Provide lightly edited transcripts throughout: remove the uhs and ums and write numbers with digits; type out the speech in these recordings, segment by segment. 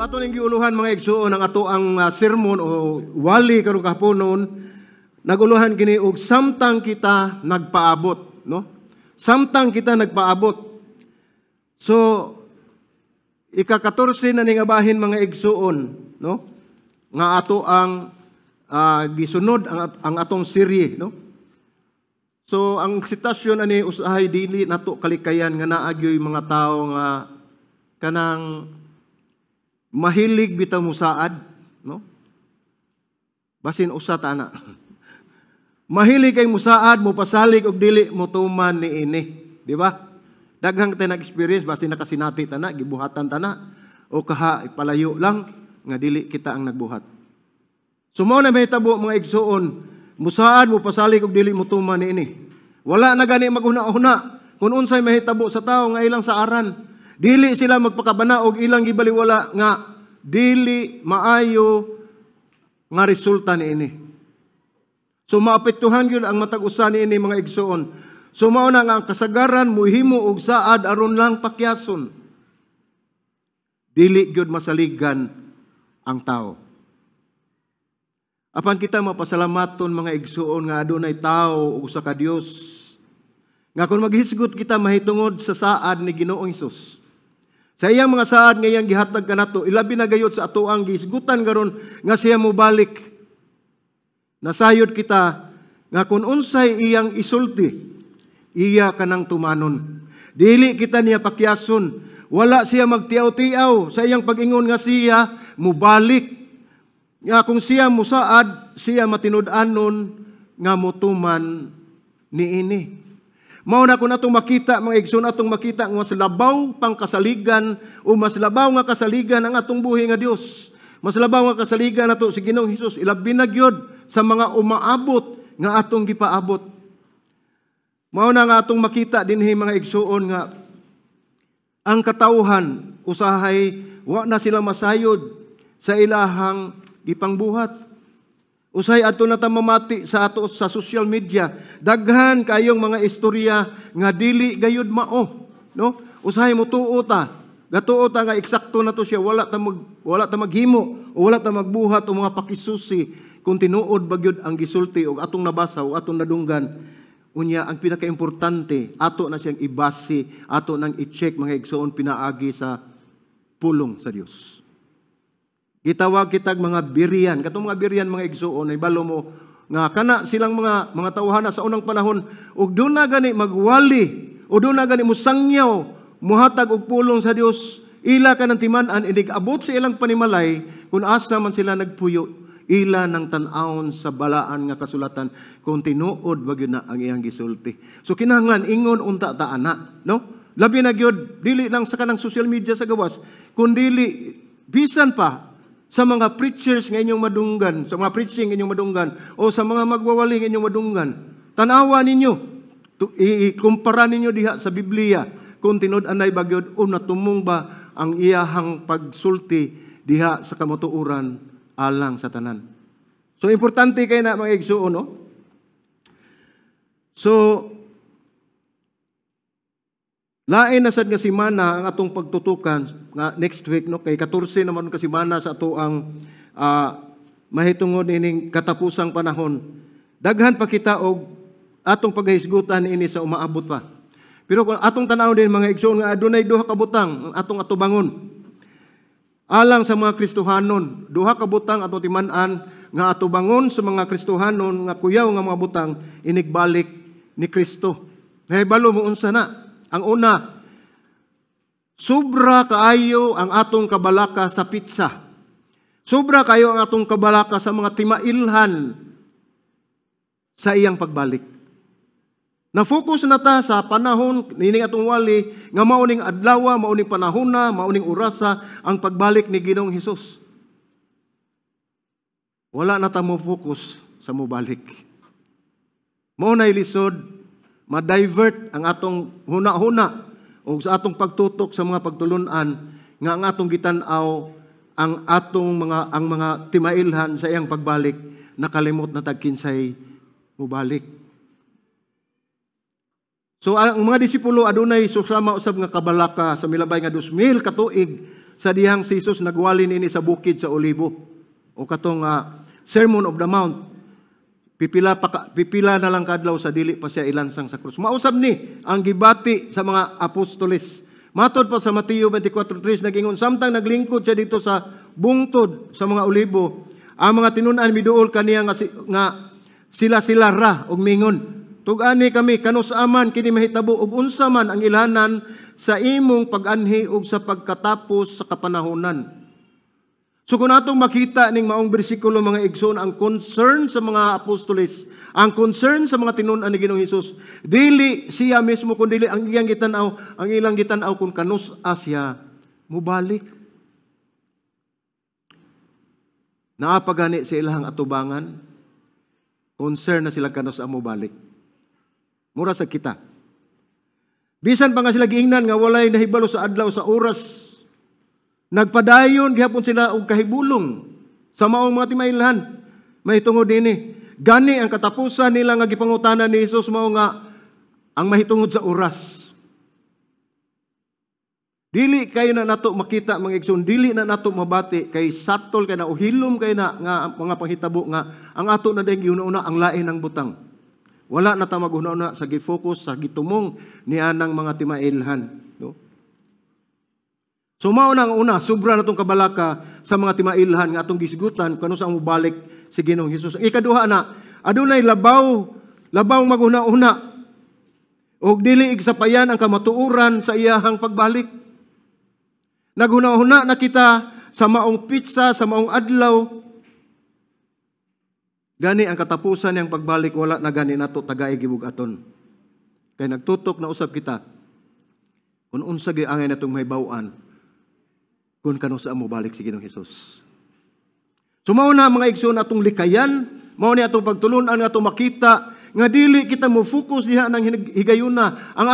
Ato ning giuluhan, mga igsuon, ang ato ang sermon o wali karong kahaponon, naguluhan kini og "Samtang Kita Nagpaabot", no? Samtang Kita Nagpaabot. So ika-14 na ni nga bahin, mga igsuon, no? Nga ato ang gisunod ang atong serye, no? So ang sitasyon ani, usahay dili nato kalikayan nga naa gyoy mga tawo nga kanang mahilig bitaw musaad, no? Basin usa ta na. Mahilig kay musaad, mo pasalig og dili mo tuman niini, di ba? Daghang tayo nag-experience, basin nakasinati ta na, gibuhatan ta na, o kaha ipalayo lang nga dili kita ang nagbuhat. So mao na mahitabo, mga igsuon, musaad, mo pasalig og dili mo tuman niini. Wala na gani maghuna-huna kung unsay mahitabo sa tawo nga ilang saaran. Dili sila magpakabana og ilang gibaliwala nga dili maayo nga resulta niini. So maapektuhan gyud ang matag usa niini, mga igsuon. So mao na nga ang kasagaran muhimo og saad aron lang pakyason. Dili gyud masaligan ang tao. Apan kita mapasalamaton, mga igsuon, nga adunay tawo ug usa ka Dios nga kung maghisgot kita mahitungod sa saad ni Ginoong Hesus, sa iyang mga saad nga iyang gihatag kanato, ilabi na gayud sa ato ang gihisgutan karon nga siya mobalik. Nasayod kita nga kung unsay iyang isulti, iya kanang tumanon. Dili kita niya pakyason. Wala siya magtiaw-tiaw sa iyang pag-ingon nga siya mubalik. Nga kung siya musaad, siya matinud-anon nga mutuman niini. Mao na kung atong makita, mga igsoon, atong makita nga mas labaw pang kasaligan o mas labaw nga kasaligan ang atong buhi nga Dios. Mas labaw nga kasaligan nato si Ginoong Hesus, ilabi na gyud sa mga umaabot nga atong gipaabot. Mao na nga atong makita dinhi, mga igsuon, nga ang katawhan usahay wa na sila masayod sa ilahang gipangbuhat. Usahay adto na ta mamati sa ato sa social media, daghan kayong mga istorya nga dili gayud mao, no? Usahay mo tuo ta. Gatuo ta nga eksakto na to siya, wala ta maghimo o wala ta magbuhat o mga pakisusi kung tinuod ba gyud ang gisulti o atong nabasa o atong nadunggan. Unya ang pinakaimportante, ato na siyang ibase, ato nang i-check, mga igsoon, pinaagi sa pulong sa Dios. Gitawag kitag mga Berean. Katong mga Berean, mga igsoon, ay balo mo nga kana silang mga tawhana sa unang panahon ug doon na gani magwali o doon na gani musangyaw, muhatag og pulong sa Dios, ila ka ng timan-an inig abot sa ilang panimalay kung asa man sila nagpuyo, ila ng tan-awon sa balaan nga kasulatan kung tinuod ba gyud na ang iyang gisulti. So kinahanglan ingon unta ta ana, no? Labi na gyud dili lang sa kanang social media sa gawas, kundili bisan pa sa mga preachers nga inyong madunggan, sa mga preaching inyong madunggan, o sa mga magwawali nga inyong madunggan. Tanawa ninyo, ikumpara ninyo diha sa Biblia kung tinud-anay ba gyud o natumong ba ang iyahang pagsulti diha sa kamatuoran alang sa tanan. So importante kay na, mga igsuon, no? So lain na sad nga semana ang atong pagtutukan nga next week, no, kay 14 naman ka semana sa ato ang mahitungod ining katapusang panahon. Daghan pa kita og atong paghisgutan ini sa umaabot pa. Pero kung atong tan-aw din, mga igsoon, nga adunay duha ka butang ang atong atubangon. Alang sa mga Kristohanon, duha ka butang atong timan-an nga atubangon sa mga Kristohanon nga kuyaw nga mga butang inigbalik ni Kristo. Nahibalo mo unsa na? Ang una, sobra kaayo ang atong kabalaka sa pizza. Sobra kayo ang atong kabalaka sa mga timailhan sa iyang pagbalik. Na-focus na ta sa panahon nining atong wali nga mao ning adlaw, mao ning panahona, mao ning orasa ang pagbalik ni Ginoong Hesus. Wala na ta mo focus sa mobalik. Mao na lisod ma-divert ang atong huna-huna o sa atong pagtutok sa mga pagtulunan nga ang atong gitan-aw ang atong mga ang mga timailhan sa iyang pagbalik, nakalimot na tag kinsay mobalik. So ang mga disipulo adunay susama usab nga kabalaka sa milabay nga 2000 katuig. sa dihang si Jesus nagwali niini sa bukid sa Olibo o katong Sermon of the Mount. Pipila na lang kadlaw sa dili pa siya ilansang sa krus. Mausab ni ang gibati sa mga apostoles. Matod pa sa Mateo 24:3 nagingon samtang naglingkod siya dito sa bungtod sa mga olibo, ang mga tinun-an miduol kaniya nga sila-sila ra og mingon, tug-ani kami kanus aman kini mahitabo ug unsa man ang ilhanan sa imong pag-anhi ug sa pagkatapos sa kapanahonan. So kung atong makita ning maong bersikulo mga igsoon, ang concern sa mga apostoles, ang concern sa mga tinun-an ni Ginoong Hesus, dili siya mismo kun dili ang iyang gitan-aw, ang ilang gitan-aw kung kanus-a siya mubalik. Naa pa gani sa ilahang atubangan, concern na sila kanus-a mubalik. Mura sa kita. Bisan pa nga sila giingnan nga walay nahibalo sa adlaw sa oras, nagpadayon gihapon sila og kahibulong sa maong mga timailhan. Mahitungod dinhi. Gani ang katapusan nila nga gipangutana ni Hesus mao nga ang mahitungod sa oras. Dili kayo na nato makita mga igsoon, dili na nato mabati kay satol kay na o hilom kay na nga mga panghitabo nga ang ato na dayong gihuna-una ang lain ng butang. Wala na ta maghuna-una sa gifocus sa gitumong ni anang mga timailhan, no? So mao na ang una, sobra na tong kabalaka sa mga timailhan nga atong gisgutan kanu sa mobalik si Ginoong Hesus. Ang ikaduha na, adunay labaw maghuna-una og dili igsapayan ang kamatuoran sa iyahang pagbalik. Naghuna-huna na kita sa maong pitsa, sa maong adlaw. Gani ang katapusan niyang pagbalik, wala na gani nato tagay gibug-aton. Kay nagtutok na usab kita kung unsa gyud angay natong mahibaw-an kung kano sa mobalik si Ginoong Hesus. So mao na mga igsoon atong likayan, mao ni atong pagtulun-an nga atong makita nga dili kita mo focus diha nang higayuna ang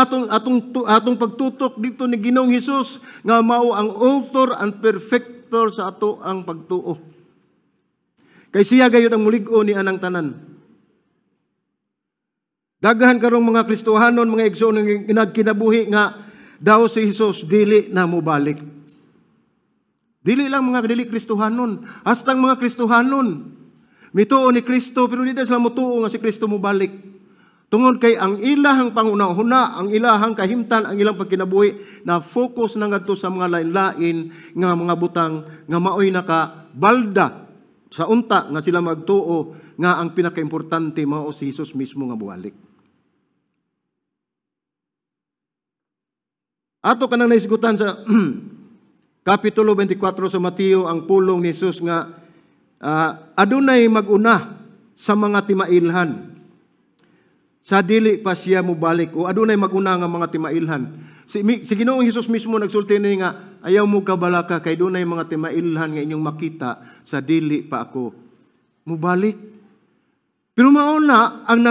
atong pagtutok dito ni Ginoong Hesus nga mao ang author and perfecter sa ato ang pagtuo. Kay siya gayud ang mulig-o ni anang tanan. Daghan karong mga Kristohanon, mga igsoon nagkinabuhi nga daw si Hesus dili na mobalik. Dili lang mga dili Kristohanon, hastang mga Kristohanon mituo ni Kristo pero di sila motuo nga si Kristo mobalik. Tungod kay ang ilahang panguna-huna, ang ilahang kahimtan, ang ilang pagkinabuhi na focus na ngadto sa mga lain-lain nga mga butang nga maoy nakabalda sa unta nga sila magtuo nga ang pinakaimportante mao si Hesus mismo nga mobalik. Ato kanang naisgutan sa Kapitulo 24 sa Mateo ang pulong ni Hesus nga adunay maguna sa mga timailhan sa dili pa siya mobalik o adunay maguna nga mga timailhan. Si Ginoong Hesus mismo nagsulti ni nga ayaw mo kabalaka kay dunay mga timailhan nga inyong makita sa dili pa ako mobalik. Pero mao na ang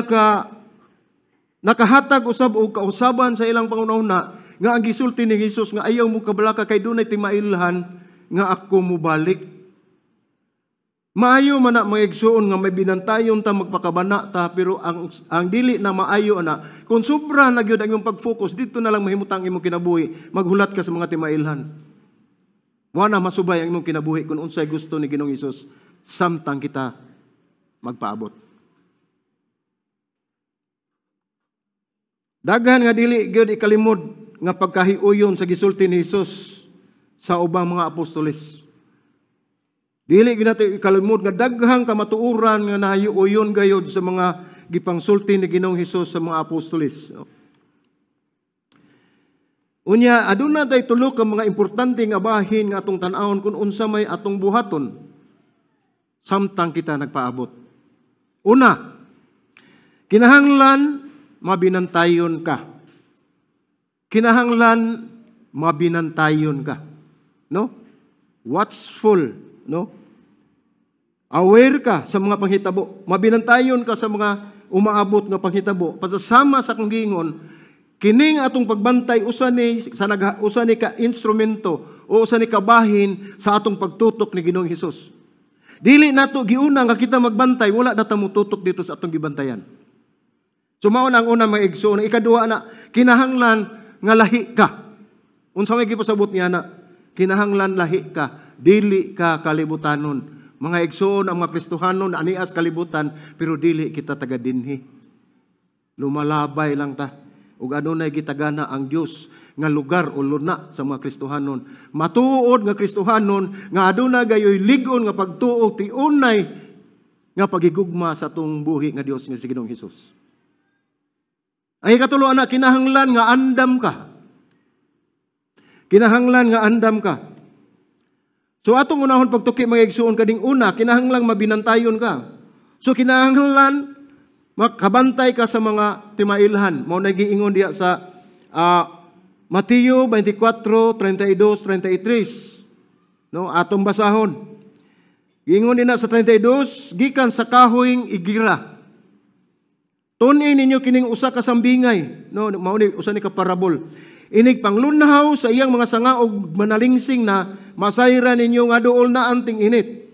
nakahatag usab og kausaban sa ilang pangunahuna nga ang gisulti ni Hesus nga ayaw mo kabalaka kay dunay timailhan nga ako mobalik. Maayo man na mga igsoon nga may binantayon ta magpakabana ta pero ang dili na maayo na kung sobra na gyud ang imong pag-focus dito na lang mahimutang imong kinabuhi, maghulat ka sa mga timailhan. Wa na masubay ang imong kinabuhi kung unsay gusto ni Ginoong Hesus samtang kita magpaabot. Daghan nga dili gyud ikalimod nga pagkahiuyon sa gisulti ni Hesus sa ubang mga apostoles. Dili gyud nato ikalimod nga daghang kamatuoran nga nahiuyon gayod sa mga gipangsulti ni Ginoong Hesus sa mga apostoles. Unya aduna tay tulo ka mga importante nga bahin nga atong tan-awon kung unsa may atong buhaton samtang kita nagpaabot. Una, kinahanglan mabinantayon ka. Kinahanglan mabinantayon ka. No? Watchful, no? Aware ka sa mga panghitabo. Mabinantayon ka sa mga umaabot nga panghitabo. Pasasama sa kong giingon, kining atong pagbantay usa ni ka instrumento o usa ni kabahin sa atong pagtutok ni Ginoong Hesus. Dili nato giuna nga kita magbantay, wala na ta motutok dito sa atong gibantayan. So mao na ang una mga igsoon. Ikaduha na kinahanglan nga lahi ka. Unsa may gipasabot niya na? Kinahanglan lahi ka, dili ka kalibutanon. Mga igsoon, ang mga Kristohanon anias kalibutan, pero dili kita taga dinhi. Lumalabay lang ta. Ug adunay gitagana ang Dios nga lugar o luna sa mga Kristohanon. Matuod nga Kristohanon nga aduna gayoy lig-on nga pagtuo, tiunay nga pagigugma sa atong buhi nga Dios nga si Ginoong Hesus. Ang ikatulo ana, kinahanglan nga andam ka. Kinahanglan nga andam ka. So atong unahon pagtuki, mga igsuon, kaning una, kinahanglan mabinantayon ka. So kinahanglan makabantay ka sa mga timailhan. Mao na giingon diha sa Mateo 24, 32, 33. No, atong basahon. Giingon din na sa 32, "Gikan sa kahoy igira, tun-i ninyo kining usa ka sambingay." No, mao ni usa ni ka parabol. "Inig panglunhaw sa iyang mga sanga og manalingsing na, masayran ninyo nga duol na ang ting-init.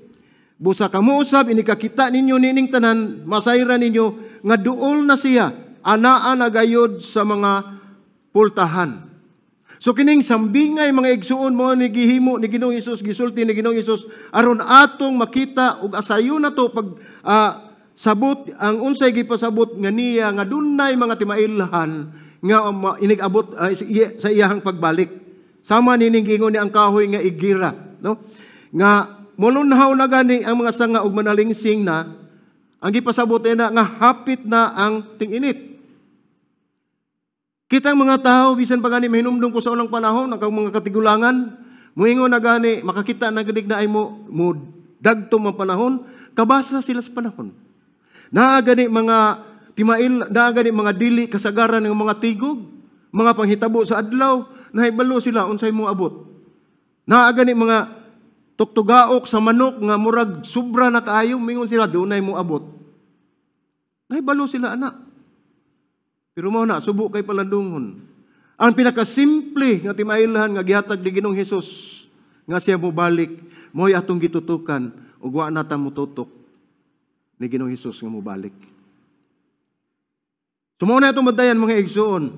Busa kamo usab, inig kakita ninyo nining tanan, masayran ninyo nga duol na siya, anaa na gayod sa mga pultahan." So kining sambingay, mga igsuon, mo ni gihimo ni Ginoong Hesus, gisulti ni Ginoong Hesus aron atong makita ug asayo na to pag sabot ang unsay gipasabot nga niya nga dunay mga timailhan nga inig-abot sa iyahang pagbalik. Sama nining giingon ni ang kahoy nga igira, no? Nga molunhaw na gani ang mga sanga ug manalingsing na, ang gipasabot na nga hapit na ang ting-init. Kitang mga tao, bisan pa gani mahinumdum ko sa unang panahon, ang mga katigulangan, muingon na gani, makakita na ganig na ay mo dagtom ang panahon, kabasa sila sa panahon. Naa gani mga timail, naa gani mga dili kasagaran ng mga tigog, mga panghitabo sa adlaw, nahibalo sila unsay mo abot. Naa gani mga tuktugaok sa manok nga murag sobra na kaayo, mingon sila dunay mo abot. Nahibalo sila ana. Pero mao na, subo kay palandungon. Ang pinakasimple nga timailhan nga gihatag ni Ginoong Hesus nga siya mobalik, mo'y atong gitutukan ug wa na ta motutok ni Ginoong Hesus nga mobalik. So mao na atong bantayan, mga igsuon.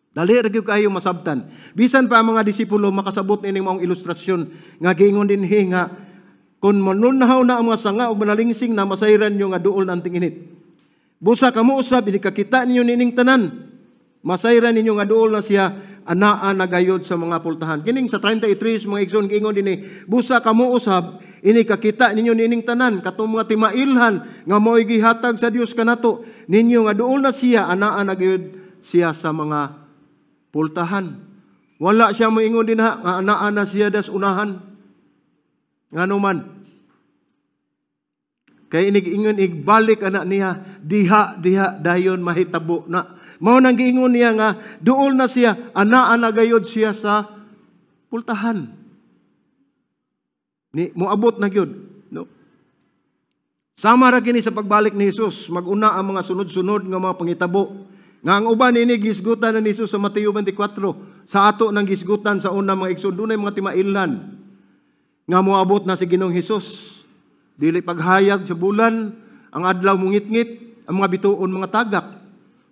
Dali ra gyud kaayo masabtan. Bisan pa ang mga disipulo makasabot nining maong ilustrasyon nga giingon dinhi nga kung manunhaw na ang mga sanga ug manalingsing na, masayran nyo nga duol na ang ting-init. Busa kamo usab, inig kakita ninyo nining tanan, masayran ninyo nga duol na siya, anaa na gayod sa mga pultahan. Kining sa 33, mga igsoon, giingon dinhi, busa kamo usab, inig kakita ninyo nining tanan, katong mga timailhan nga mao'y gihatag sa Dios kanato ninyo nga duol na siya, anaa na gayod siya sa mga pultahan. Wala siya moingon dinha nga anaa na siya das unahan. Ngano man? Kay inig ingon igbalik ana niya, diha diha dayon mahitabo na. Mao nang giingon niya nga duol na siya, anaa na gayod siya sa pultahan. Ni moabot na gyud, no? Sama ra kini sa pagbalik ni Hesus, mag-una ang mga sunod-sunod nga mga pangitabo. Nga ang uban ini gisgutan ni Hesus sa Mateo 24, sa ato nang gisgutan sa una, mga igsoon, dunay mga timailhan nga moabot na si Ginoong Hesus. Dili paghayag sa bulan, ang adlaw mungitngit, ang mga bituon mga tagak.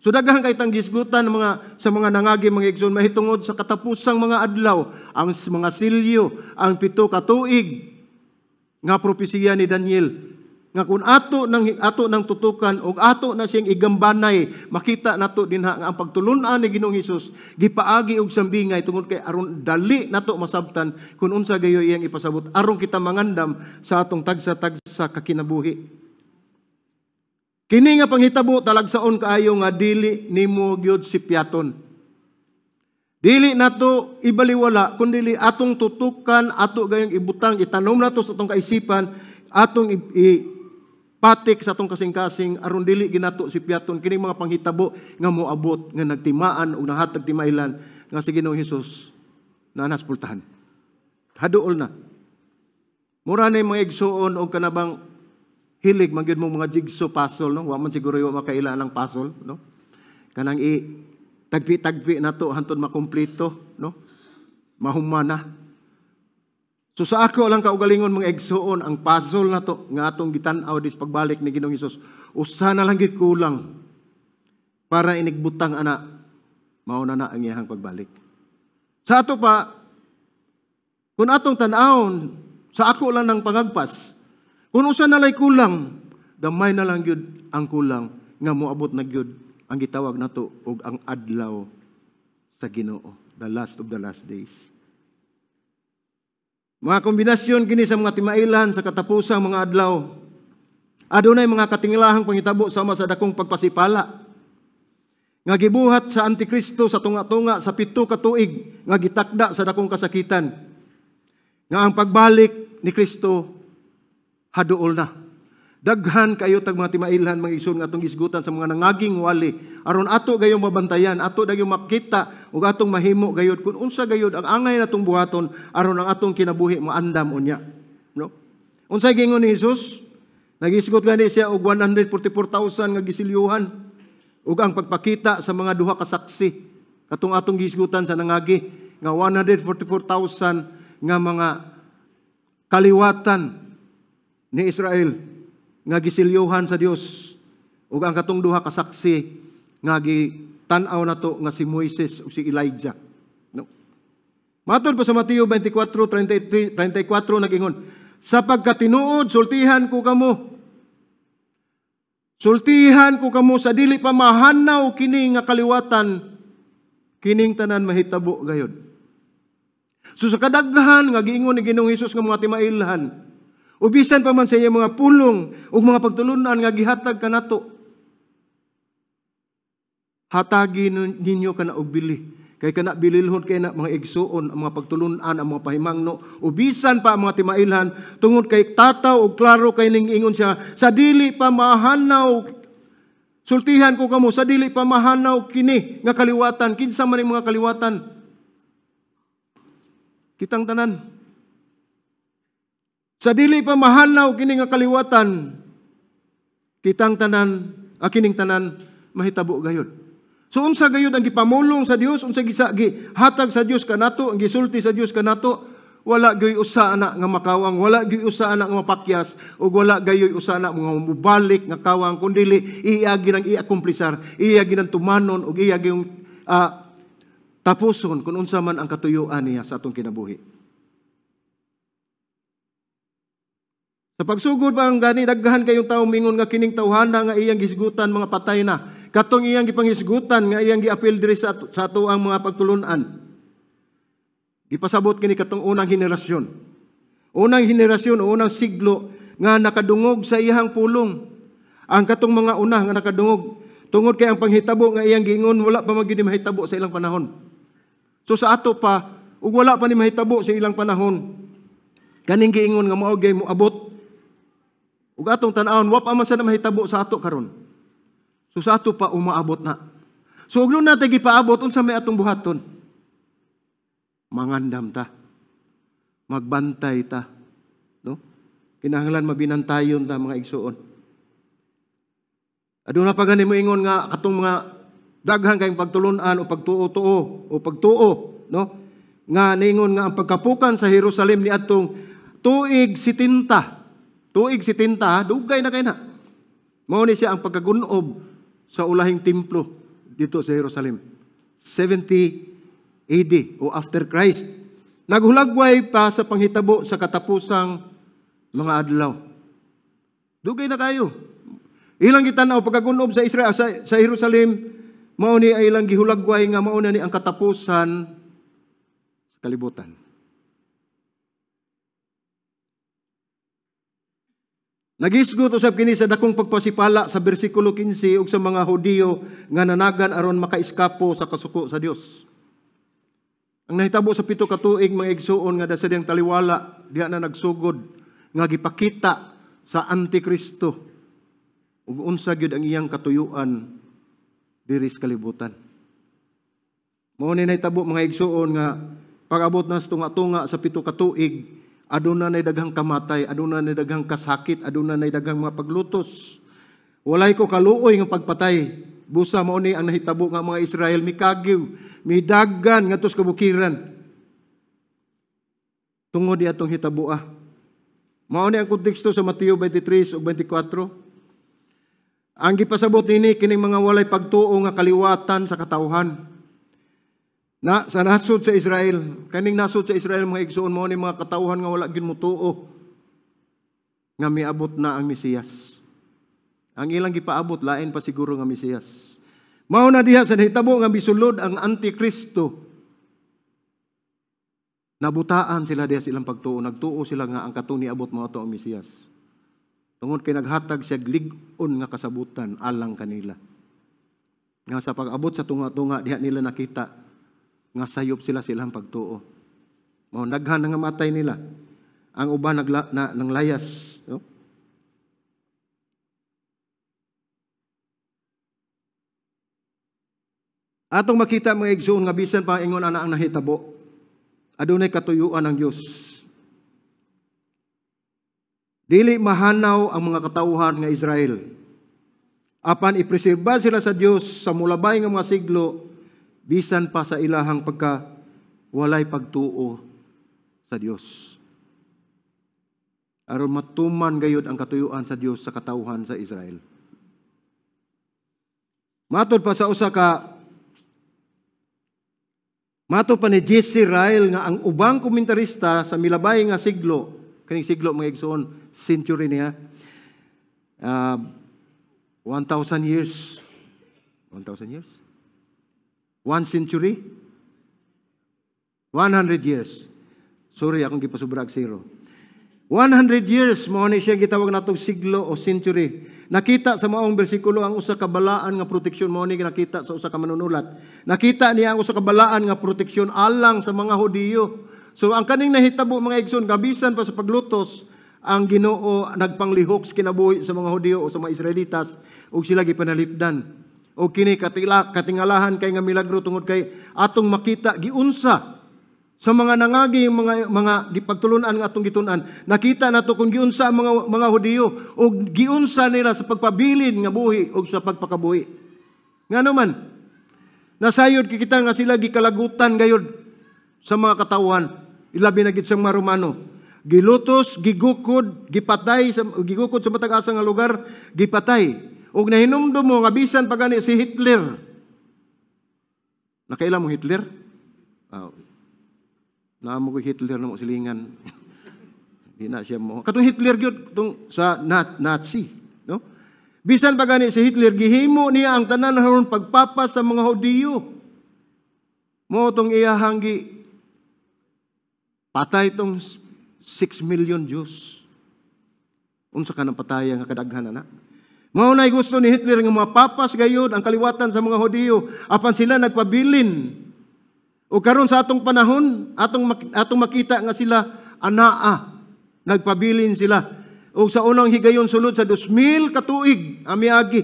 So daghan kay tang gisgutan mga sa mga nangagi, mga igsoon, mahitungod sa katapusang mga adlaw, ang mga silyo, ang 7 ka tuig nga propesiya ni Daniel. Nga kung ato nang tutukan og ato na siyang igambanay, makita nato dinha nga ang pagtulun-an ni Ginoong Hesus gipaagi og sambingay tungod kay aron dali nato masabtan kung unsa gayoy iyang ipasabot aron kita mangandam sa atong tagsa-tagsa kakinabuhi. Kini nga panghitabo talagsaon kaayo nga dili nimo gyud sipyaton. Dili nato ibaliwala kundi atong tutukan, ato gayong ibutang, itanom nato sa atong kaisipan, atong patik sa atong kasing-kasing aron dili ginato sipyaton kining mga panghitabo nga moabot nga nagtimaan o nahatag timailan nga si Ginoong Hesus naa nas pultahan. Haduol na. Mura na yung mga igsuon og kanabang hilig man gyud mo mga jigsaw puzzle, no? Wa man siguro yung makaila ng puzzle, no? Kanang i tagpi-tagpi nato hantod makumpleto, no? Mahumana. So sa ako lang kaugalingon, mga igsuon, ang puzzle nato nga atong gitan-aw dis pagbalik ni Ginoong Hesus, usa na lang gyud kulang para inigbutang ana mao na na ang iyang pagbalik. Sa ato pa Kung atong tan-awon, sa ako lang ng pangagpas, kung usa na lay kulang, gamay na lang gyud ang kulang nga moabot na gyud ang gitawag nato og ang adlaw sa Ginoo, the last of the last days. Mga kombinasyon kini sa mga timailan sa katapusang mga adlaw. Adunay mga katingilahang panghitabo sama sa dakong pagpasipala nga gibuhat sa Antikristo sa tunga-tunga sa 7 ka tuig nga gitakda sa dakong kasakitan. Nga ang pagbalik ni Kristo haduol na. Daghan kayo tag mga timailhan, mga igsoon, nga atong gisgutan sa mga nangaging wali aron ato gayong mabantayan, ato gayong makita ug atong mahimo gayud kung unsa gayud ang angay natong buhaton aron ang atong kinabuhi maandam unya, no? Unsay giingon ni Jesus? Nagisgot gani siya og 144,000 nga gisilyuhan ug ang pagpakita sa mga duha ka saksi katong atong gisgutan sa nangagi nga 144,000 nga mga kaliwatan ni Israel nga gisilyuhan sa Dios ug ang katong duha ka saksi nga gitan-aw nato nga si Moises ug si Elijah, no? Matod pa sa Mateo 24:33, 34, nagingon, "Sa pagkatinuod, sultihan ko kamo. Sultihan ko kamo, sa dili pa mahanaw kini nga kaliwatan, kining tanan mahitabo gayod." So sa kadaghan nga giingon ni Ginoong Hesus nga mga timailhan, o bisan pa man sa iyang mga pulong ug mga pagtulunan nga gihatag kanato, hatagi ninyo kana og bili. Kay kana bililhon kay na, mga igsuon, ang mga pagtulunan, ang mga pahimangno, o bisan pa ang mga timailhan, tungod kay tataw og klaro kay ning ingon siya, "Sa dili pa mahanaw, sultihan ko kamo, sa dili pa mahanaw kini nga kaliwatan." Kinsa man ning mga kaliwatan? Kitang tanan. Sa dili pa mahanaw kini nga kaliwatan, kitang tanan, kining tanan mahitabo gayud. So unsa gayud ang gipamulong sa Dios, unsa gisa gihatag sa Dios kanato, ang gisulti sa Dios kanato, wala gyoy usa ana nga makawang, wala gyoy usa ana nga mapakyas, ug wala gayoy usa ana nga mobalik nga kawang, kundili iya ginang i-akomplisar, iya ginang tumanon ug iya gyung tapuson kung unsa man ang katuyuan niya sa atong kinabuhi. Sa pagsugod ba ang gani daghan kayong tawo mingon nga kining tawhana nga iyang gisgutan mga patay na. Katong iyang gipanghisgutan nga iyang giapil diri sa ato ang mga pagtulunan. Gipasabot kini katong unang henerasyon. Unang henerasyon o unang siglo nga nakadungog sa iyang pulong. Ang katong mga una nga nakadungog tungod kay ang panghitabo nga iyang giingon wala pa man gyud mahitabo sa ilang panahon. So sa ato pa ug wala pa ni mahitabo sa ilang panahon. Kaning giingon nga mao gyud moabot. Ug atong tan-awon wa pa man sa mahitabo sa ato karon. So sa ato pa umaabot na. So ug natin gipaabot, unsa may atong buhaton? Mangandam ta. Magbantay ta, no? Kinahanglan mabinantayon ta, mga igsuon. Aduna pa gani moingon nga katong mga daghan kayong pagtulunan o pagtuo-tuo o pagtuo, no? Nga niingon nga ang pagkapukan sa Jerusalem ni atong tuig 70. Tuig 70, dugay na kay na. Mao ni siya ang pagkagunob sa ulahing templo dito sa Jerusalem. 70 AD o after Christ. Naghulagway pa sa panghitabo sa katapusang mga adlaw. Dugay na kayo. Ilang gitan-aw pagkagunob sa Israel sa Jerusalem, mao ni ay ilang gihulagway nga mao na ni ang katapusan sa kalibutan. Nagisgot usab kini sa dakong pagpasipala sa bersikulo 15 ug sa mga Hudiyo nga nanagan aron makaiskapo sa kasuko sa Dios. Ang nahitabo sa 7 ka tuig, mga igsuon, nga sa diyang taliwala diha na nagsugod nga gipakita sa Antikristo ug unsa gyud ang iyang katuyuan diri sa kalibutan. Mao ni nahitabo, mga igsuon, nga pag-abot na sa tunga-tunga sa 7 ka tuig, aduna nay daghang kamatay, aduna nay daghang kasakit, aduna nay daghang mga paglutos. Walay ko kaluoy nga pagpatay. Busa mao ni ang nahitabo nga mga Israel mikagiw, midagan ngadto sa kabukiran. Tungod ni atong hitaboa. Mao ni ang konteksto sa Mateo 23 ug 24. Ang gipasabot nini kining mga walay pagtuo nga kaliwatan sa katawhan. Na sa nasod sa Israel, kaning nasod sa Israel mga igsoon, mao ni mga katawhan nga wala gyud motuo nga miabot na ang Mesiyas. Ang ilang gipaabot lain pa siguro nga Mesiyas. Mao na diha sa nahitabo nga misulod ang Antikristo. Nabutaan sila diha sa ilang pagtuo, nagtuo sila nga ang katong niabot mao to ang Mesiyas. Tungod kay naghatag siya lig-on nga kasabutan alang kanila. Nga sa pag-abot sa tunga-tunga diha nila nakita nga sayop sila silang pagtuo. Mao daghan nga matay nila. Ang uban nang layas, no? Atong makita mga igsoon nga bisan pa ingon ana ang nahitabo, adunay katuyuan ang Dios. Dili mahanaw ang mga katawhan nga Israel. Apan ipreserba sila sa Dios sa mulabay nga mga siglo bisan pa sa ilahang pagka walay pagtuo sa Dios. Aron matuman gayud ang katuyuan sa Dios sa katawhan sa Israel. Matod pa sa usa ka Mato pa ni J.C. Ryle nga ang ubang komentarista sa milabay nga siglo, kaning siglo mga igsoon, century niya, 1,000 years. 1,000 years? 1 century? 100 years. Sorry, akong gipasubrag zero. 100 years, mao ni siya gitawag natong siglo o century. Nakita sa maong bersikulo ang usa ka balaan nga proteksyon, mao ni nakita sa usa ka manunulat. Nakita niya ang usa ka balaan nga proteksyon alang sa mga Hudiyo. So ang kaning nahitabo mga igsoon, gabisan pa sa paglutos, ang Ginoo nagpanglihok sa kinabuhi sa mga Hudiyo o sa mga Israelitas ug sila gipanalipdan. O kini katingalahan kay nga milagro tungod kay atong makita giunsa sa mga nangagi mga gipagtulunan nga atong gitun-an. Nakita nato kung giunsa ang mga Hudiyo o giunsa nila sa pagpabilin nga buhi o sa pagpakabuhi. Ngano man nasayod kita nga sila gikalagutan gayud sa mga katawhan, ilabi na gid sa mga Romano. Gilutos, gigukod, gipatay sa gigukod sa matag asa nga lugar, gipatay. Og nahinumdum mo nga bisan pa gani si Hitler. Nakaila mo Hitler? Naamo ko Hitler na mo silingan. Di na siya mo. Katong Hitler gyud tong sa Nazi, no? Bisan pa gani si Hitler gihimo niya ang tanan aron pagpapas sa mga Hudiyo. Mo tong iyahang gi patay tong 6 million Jews. Unsa ka nang pataya nga kadaghan na? Mao nay gusto ni Hitler nga mapapas gayud ang kaliwatan sa mga Hudiyo apan sila nagpabilin. O karon sa atong panahon, atong makita nga sila anaa, nagpabilin sila. O sa unang higayon sulod sa 2000 ka tuig amiagi,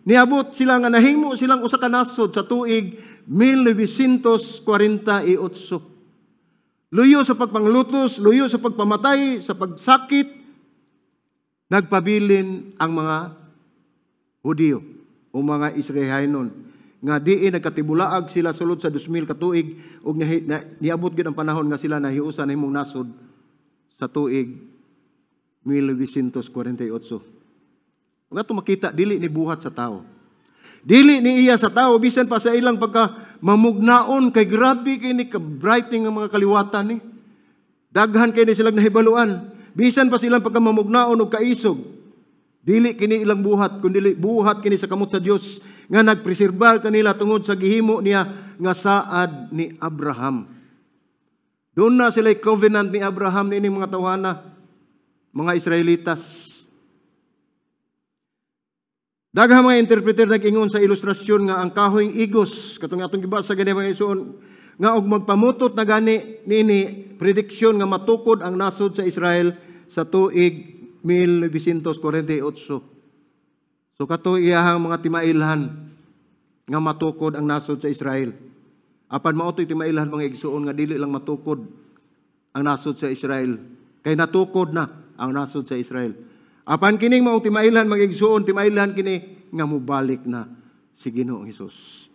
niabot sila nga nahimo silang usa ka nasod sa tuig 1948. Luyo sa pagpanglutos, luyo sa pagpamatay, sa pagsakit, nagpabilin ang mga Hudiyo o mga Israelhanon nga diin nagkatibulaag sila sulod sa 2000 ka tuig ug niabot gyud ang panahon nga sila nahiusa nahimong nasod sa tuig 1948. Ug ato makita dili ni buhat sa tao. Dili ni iya sa tao bisan pa sa ilang pagka mamugnaon kay grabe kay ni ka-bright nga mga kaliwatan ni. Daghan kay ni silang nahibaluan. Bisan pa silang pagka mamugnaon og kaisog. Dili kini ilang buhat kundi buhat kini sa kamot sa Dios nga nagpreserbar kanila tungod sa gihimo niya nga saad ni Abraham. Doon na sila covenant ni Abraham niining mga tawhana, mga Israelitas. Daghang mga interpreter nag-ingon sa ilustrasyon nga ang kahoyng igos katong atong gibasa gani mga igsoon nga og magpamutot na gani niini prediksyon nga matukod ang nasod sa Israel sa tuig 1948. So kato iyahang mga timailhan nga matukod ang nasod sa Israel. Apan mao to'y timailhan mga igsoon nga dili lang matukod ang nasod sa Israel. Kay natukod na ang nasod sa Israel. Apan kining mao timailhan mga igsoon, timailhan kini nga mobalik na si Ginoong Hesus.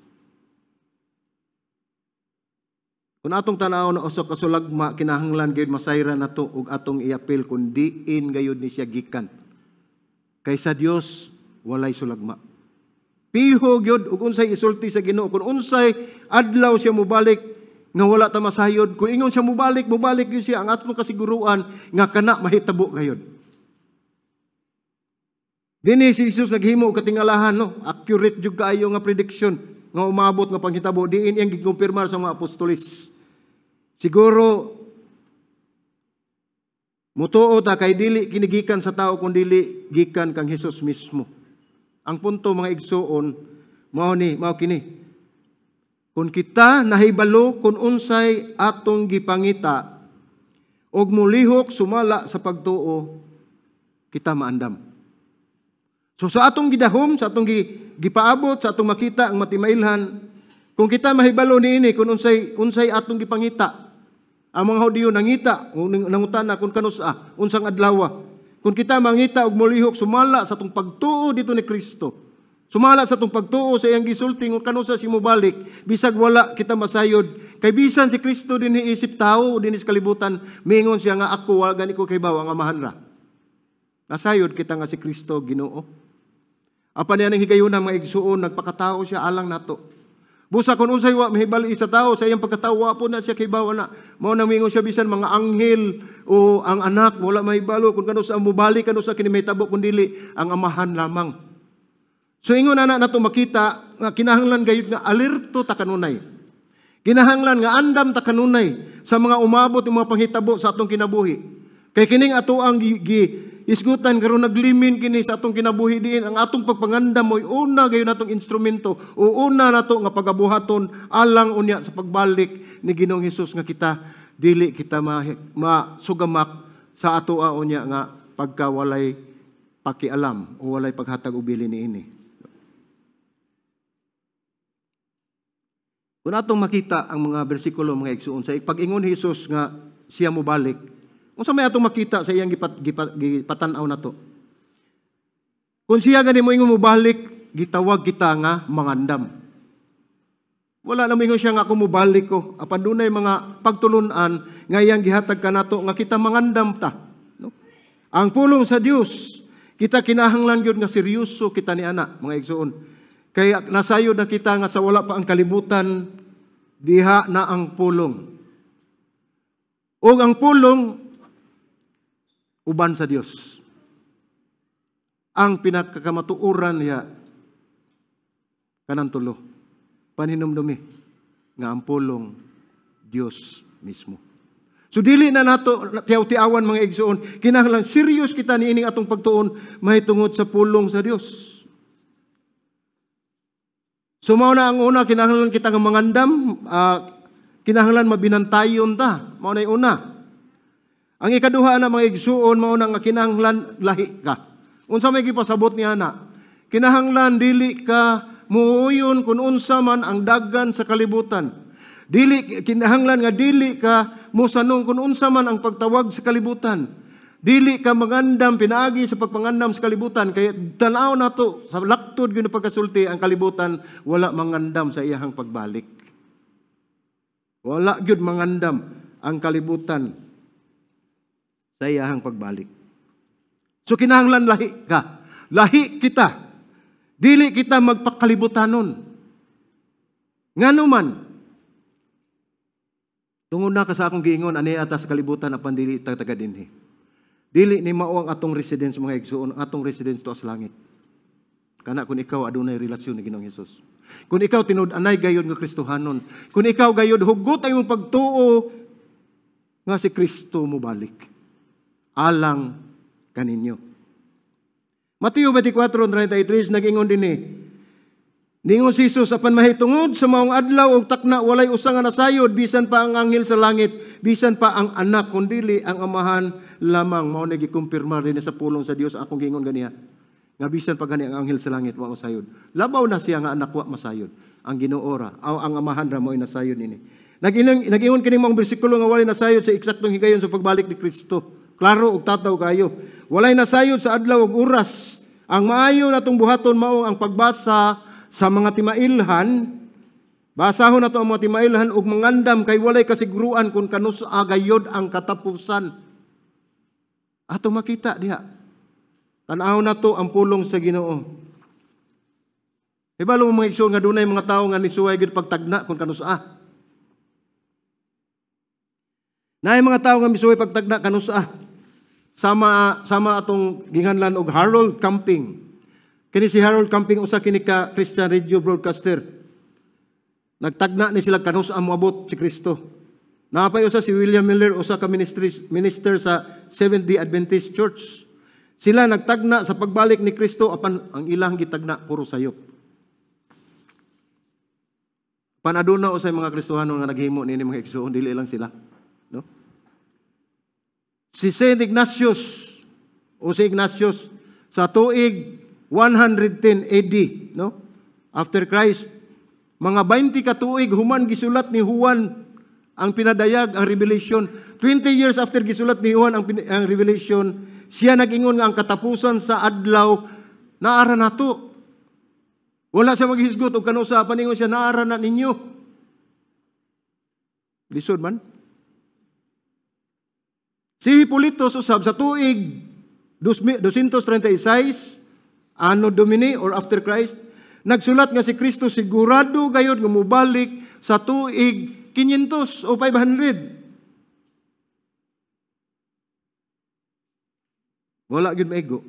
Kung atong tan-awon na usa ka sulagma, kinahanglan gayud masayran nato ug atong iapil kun diin gayud ni siya gikan. Kay sa Dios walay sulagma. Piho gyud ug unsay isulti sa Ginoo kun unsay adlaw siya mobalik, Nga wala ta masayod. Kung ingon siya mubalik, mubalik gyud siya. Ang atong kasiguruan nga kana mahitabo gayud. Dini si Jesus naghimo og katingalahan, no? Accurate jud kaayo nga prediction nga umabot nga panghitabo diin iyang gikumpirmar sa mga apostoles. Siguro mutuo ta kay dili kini gikan sa tao kun dili gikan kang Hesus mismo. Ang punto, mga igsuon, mao ni, mao kini. Kung kita nahibalo kung unsay atong gipangita og mulihok sumala sa pagtuo, kita maandam. So sa atong gidahom, sa atong gipaabot, sa atong makita ang matimailhan, kung kita mahibalo niini kung unsay unsay atong gipangita. Ang mga Hudiyo nangita, nangutana kung kanusa, unsang adlaw. Kung kita mangita og molihok sumala sa atong pagtuo dito ni Kristo, sumala sa atong pagtuo sa iyang gisulti kung kanusa si mobalik, bisag wala kita masayod, kay bisan si Kristo dinhi isip tao dinhi sa kalibutan, mingon siya nga ako wa gani ko kahibaw, ang Amahan ra. Nasayod kita nga si Kristo Ginoo. Apan niya ng higayuna, mga igsuon, nagpakatao siya alang nato. Busa kung unsay wa mahibali sa tao sa iyang pagkatao, wa po na siya kahibaw na. Mao nang mingon siya bisan mga anghel o ang anak wala mahibalo kung kanusa mobalik, kanusa kini mahitabo, kun dili ang Amahan lamang. So ingon ana nato makita nga kinahanglan gayud nga alerto ta kanunay. Kinahanglan nga andam ta kanunay sa mga umabot ng mga panghitabo sa atong kinabuhi. Kay kining ato ang gi isgutan karon, naglimin kini sa atong kinabuhi diin ang atong pagpangandam mo'y una gayon natong instrumento o una nato nga pagabuhaton alang unya sa pagbalik ni Ginoong Hesus, nga kita dili kita masugamak sa ato unya nga pagkawalay pakialam o walay paghatag og bili niini. Kung atong makita ang mga bersikulo, mga igsuon, sa pag-ingon ni Hesus nga siya mobalik, unsa may atong makita sa iyang gipatan-aw nato? Kung siya gani mo ingon mobalik, gitawag kita nga mangandam. Wala na moingon siya nga ako mobalik ko. Apan dunay mga pagtulun-an nga iyang gihatag kanato nga kita mangandam ta. No? Ang pulong sa Dios, kita kinahanglan gyud nga seryoso kita ni ana, mga igsuon. Kaya nasayod na kita nga sa wala pa ang kalibutan, diha na ang pulong. O ang pulong uban sa Dios. Ang pinakakamatuoran niya kanang tulo. Paninumdumi nga ang pulong Dios mismo. So dili na nato tiaw-tiawan, mga igsuon, kinahanglan serious kita niining atong pagtuon mahitungod sa pulong sa Dios. So mao na ang una, kinahanglan kita nga mangandam, kinahanglan mabinantayon ta. Mao na una. Ang ikaduha na, mga igsuon, mao na nga kinahanglan lahi ka. Unsa may gipasabot ni ana? Kinahanglan dili ka muuyon kung unsa man ang daggan sa kalibutan. Dili kinahanglan nga dili ka mosanong kung unsa man ang pagtawag sa kalibutan. Dili ka mangandam pinaagi sa pagpangandam sa kalibutan, kay tan-aw nato sa laktod gyud pagkasulti, ang kalibutan wala mangandam sa iyahang pagbalik. Wala gyud mangandam ang kalibutan sa iyahang pagbalik. So kinahanglan lahi ka. Lahi kita. Dili kita magpakalibutanon. Ngano man? Tungod na ka sa akong giingon, ani ata sa kalibutan apan dili ta taga dinhi. Dili ni mao ang atong residence, mga igsuon, ang atong residence tuas langit. Kana kung ikaw adunay relasyon ni Ginoong Hesus. Kung ikaw tinud-anay gayud nga Kristohanon, kung ikaw gayud hugot ang imong pagtuo nga si Kristo mobalik alang kaninyo. Mateo 24:33 nag-ingon dinhi. Ningon si Jesus, apan mahitungod sa maong adlaw og takna, walay usa nga nasayod, bisan pa ang anghel sa langit, bisan pa ang anak, kundili ang Amahan lamang. Mao na gikumpirma rin sa pulong sa Dios akong giingon ganiha. Nga bisan pa gani ang anghel sa langit wa masayod. Labaw na siya nga anak wa masayod. Ang Ginoo ra, aw ang Amahan ra mo'y nasayod nini. Nag-ingon kini mga bersikulo nga walay nasayod sa eksaktong higayon sa pagbalik ni Kristo. Klaro og tataw kayo. Walay nasayod sa adlaw ug oras. Ang maayo natong buhaton mao ang pagbasa sa mga timailhan. Basahon nato ang mga timailhan ug mangandam kay walay kasiguruan kung kanus-a gayod ang katapusan. Ato makita diha. Tan-aw nato ang pulong sa Ginoo. Hibalo mo, mga igsoon, nga dunay mga tawo nga nisuway gid pagtagna kung kanus-a. Naay mga tawo nga misuway pagtagna kanusa. Sama atong ginganlan og Harold Camping. Kini si Harold Camping usa kini ka Christian radio broadcaster. Nagtagna ni sila kanusa moabot si Kristo. Naapay usa si William Miller, usa ka minister sa Seventh-day Adventist Church. Sila nagtagna sa pagbalik ni Kristo apan ang ilang gitagna puro sayop. Panaduna usay mga Kristohano nga naghimo niini mga igsoon, dili lang sila, no? Si Saint Ignatius o si Ignatius sa tuig 110 AD, no? After Christ, mga 20 ka tuig human gisulat ni Juan ang pinadayag, ang Revelation. 20 years after gisulat ni Juan ang Revelation, siya nag-ingon nga ang katapusan sa adlaw naara nato. Wala siya maghisgot og kanusa, paningon siya naara na ninyo. Lisod man. Si Hipolitos usab sa tuig 236 Anno Domini or after Christ, nagsulat nga si Kristo sigurado gayod nga mobalik sa tuig 500 o 500. Wala gyud maigo.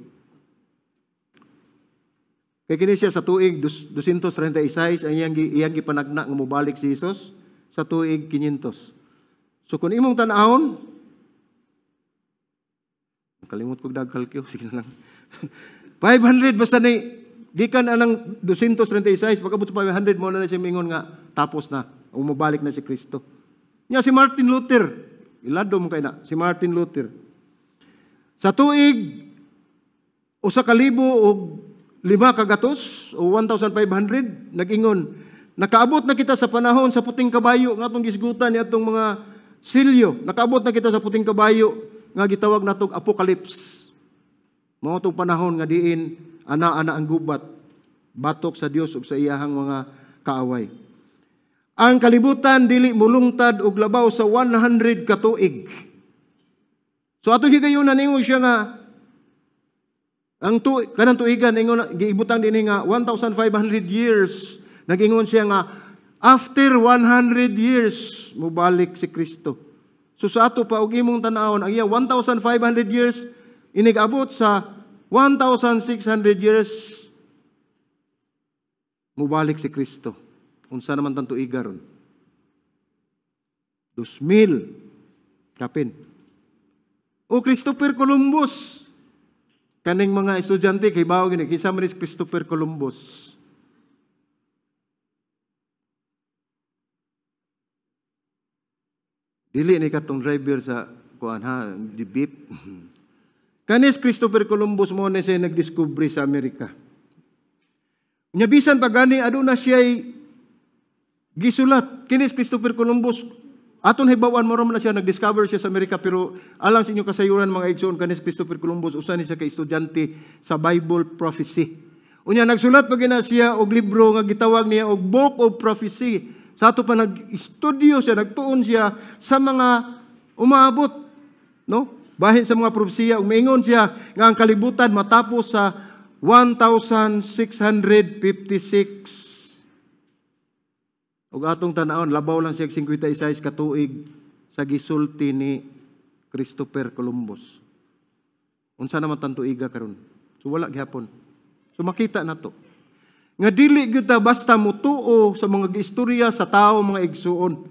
Kay kini siya sa tuig 236 ang iyang gipanagna nga mobalik si Jesus sa tuig 500. So kung imong tan-awon, kalimot kog dagkalkyo, sige na lang. 500 basta ni gikan anang 236 pag-abot sa 500 mo na siya mingon nga tapos na, umubalik na si Kristo. Nya si Martin Luther, ilado mo kay na si Martin Luther. Sa tuig 1,500 o 1,500 nag-ingon, nakaabot na kita sa panahon sa puting kabayo nga atong gisgutan ni atong mga silyo. Nakaabot na kita sa puting kabayo nga gitawag natong apocalypse. Mao tong panahon nga diin ana-ana ang gubat, batok sa Dios ug sa iyahang mga kaaway. Ang kalibutan dili mulungtad og labaw sa 100 ka tuig. So atong higayonan ningon siya nga ang kanang tuigan ingon giibutang dinhi nga 1,500 years. Nag-ingon siya nga after 100 years mobalik si Kristo. So sa ato pa og imong tan-awon ang iya 1,500 years inig-abot sa 1,600 years mobalik si Kristo. Unsa naman tang tuiga ron? 2,000 kapin. O Christopher Columbus, kaning mga estudyante kay bawo gini kinsa man ni Christopher Columbus? Dili ni katong driver sa kuan ha, di beep. Kanis Christopher Columbus mo na siya nagdiscover sa Amerika. Nya bisan pa gani aduna siya gisulat. Kinis Christopher Columbus aton hibawan mo na siya nagdiscover siya sa Amerika, pero alang sa inyo kasayuran mga igsoon, kanis Christopher Columbus usa ni siya ka estudyante sa Bible prophecy. Unya nagsulat pa gina siya og libro nga gitawag niya og Book of Prophecy. Sa ato pa nag-studio siya, nagtuon siya sa mga umaabot, no? Bahin sa mga propesiya, umiingon siya nga ang kalibutan matapos sa 1,656. Ug atong tan-awon, labaw lang siya 56 ka tuig sa gisulti ni Christopher Columbus. Unsa naman tan tuiga karon? So wala gihapon. So makita nato nga dili gyud ta basta mutuo sa mga giistorya sa tawo mga igsuon.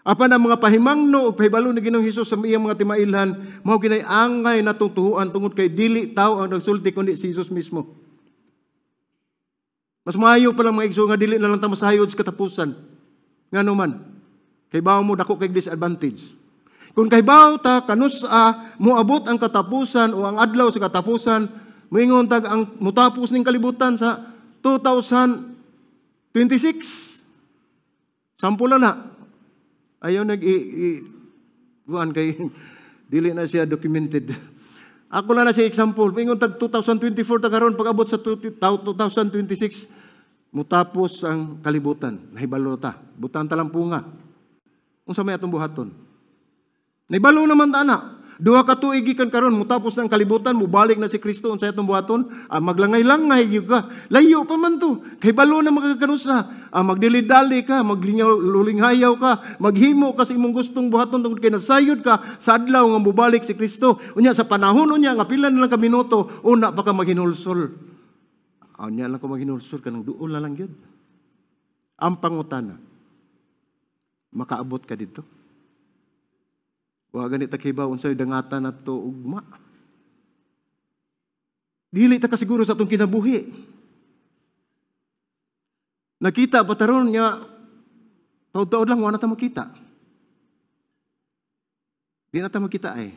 Apan ang mga pahimangno ug pahibalo ni Ginoong Hesus sa iyang mga timailhan, mao ginay angay natong tuhuan tungod kay dili tawo ang nagsulti kundi si Jesus mismo. Mas maayo pa lang mga igsuon nga dili na lang ta masayod sa katapusan. Ngano man, kay bawo mo dako kay disadvantage. Kung kay bawo ta kanusa moabot ang katapusan o ang adlaw sa katapusan, moingon tag ang mutapos ning kalibutan sa 2026. Sample na. Ayaw nag-i-kuan kay dili na siya documented. Ako lang na siya example. Moingon tag 2024 ta karon pag-abot sa 2026 mutapos ang kalibutan. Nahibalo ta. Butan ta lang punga. Unsa may atong buhaton? Nahibalo naman ta na. 2 ka tuig gikan karon mutapos ng kalibutan, mubalik na si Kristo, unsay atong buhaton? Ah, maglangay-langay gyud ka. Layo pa man to. Kay balo na magkakanusa. Ah, magdili-dali ka, maglinghayaw ka, maghimo ka sa imong gustong buhaton tungod kay nasayod ka sa adlaw nga mubalik si Kristo. Unya sa panahon unya nga pila na lang ka minuto, una pa ka maghinulsol. Ah, unya lang ko maghinulsol kanang duol na lang gyud. Ang pangutana, makaabot ka didto? Wa gani ta kibaw unsay dangatan nato ugma. Dili ta kasiguro sa atong kinabuhi. Nakita pa taron nga taud-taud lang wa na ta makita. Di na ta makita ay.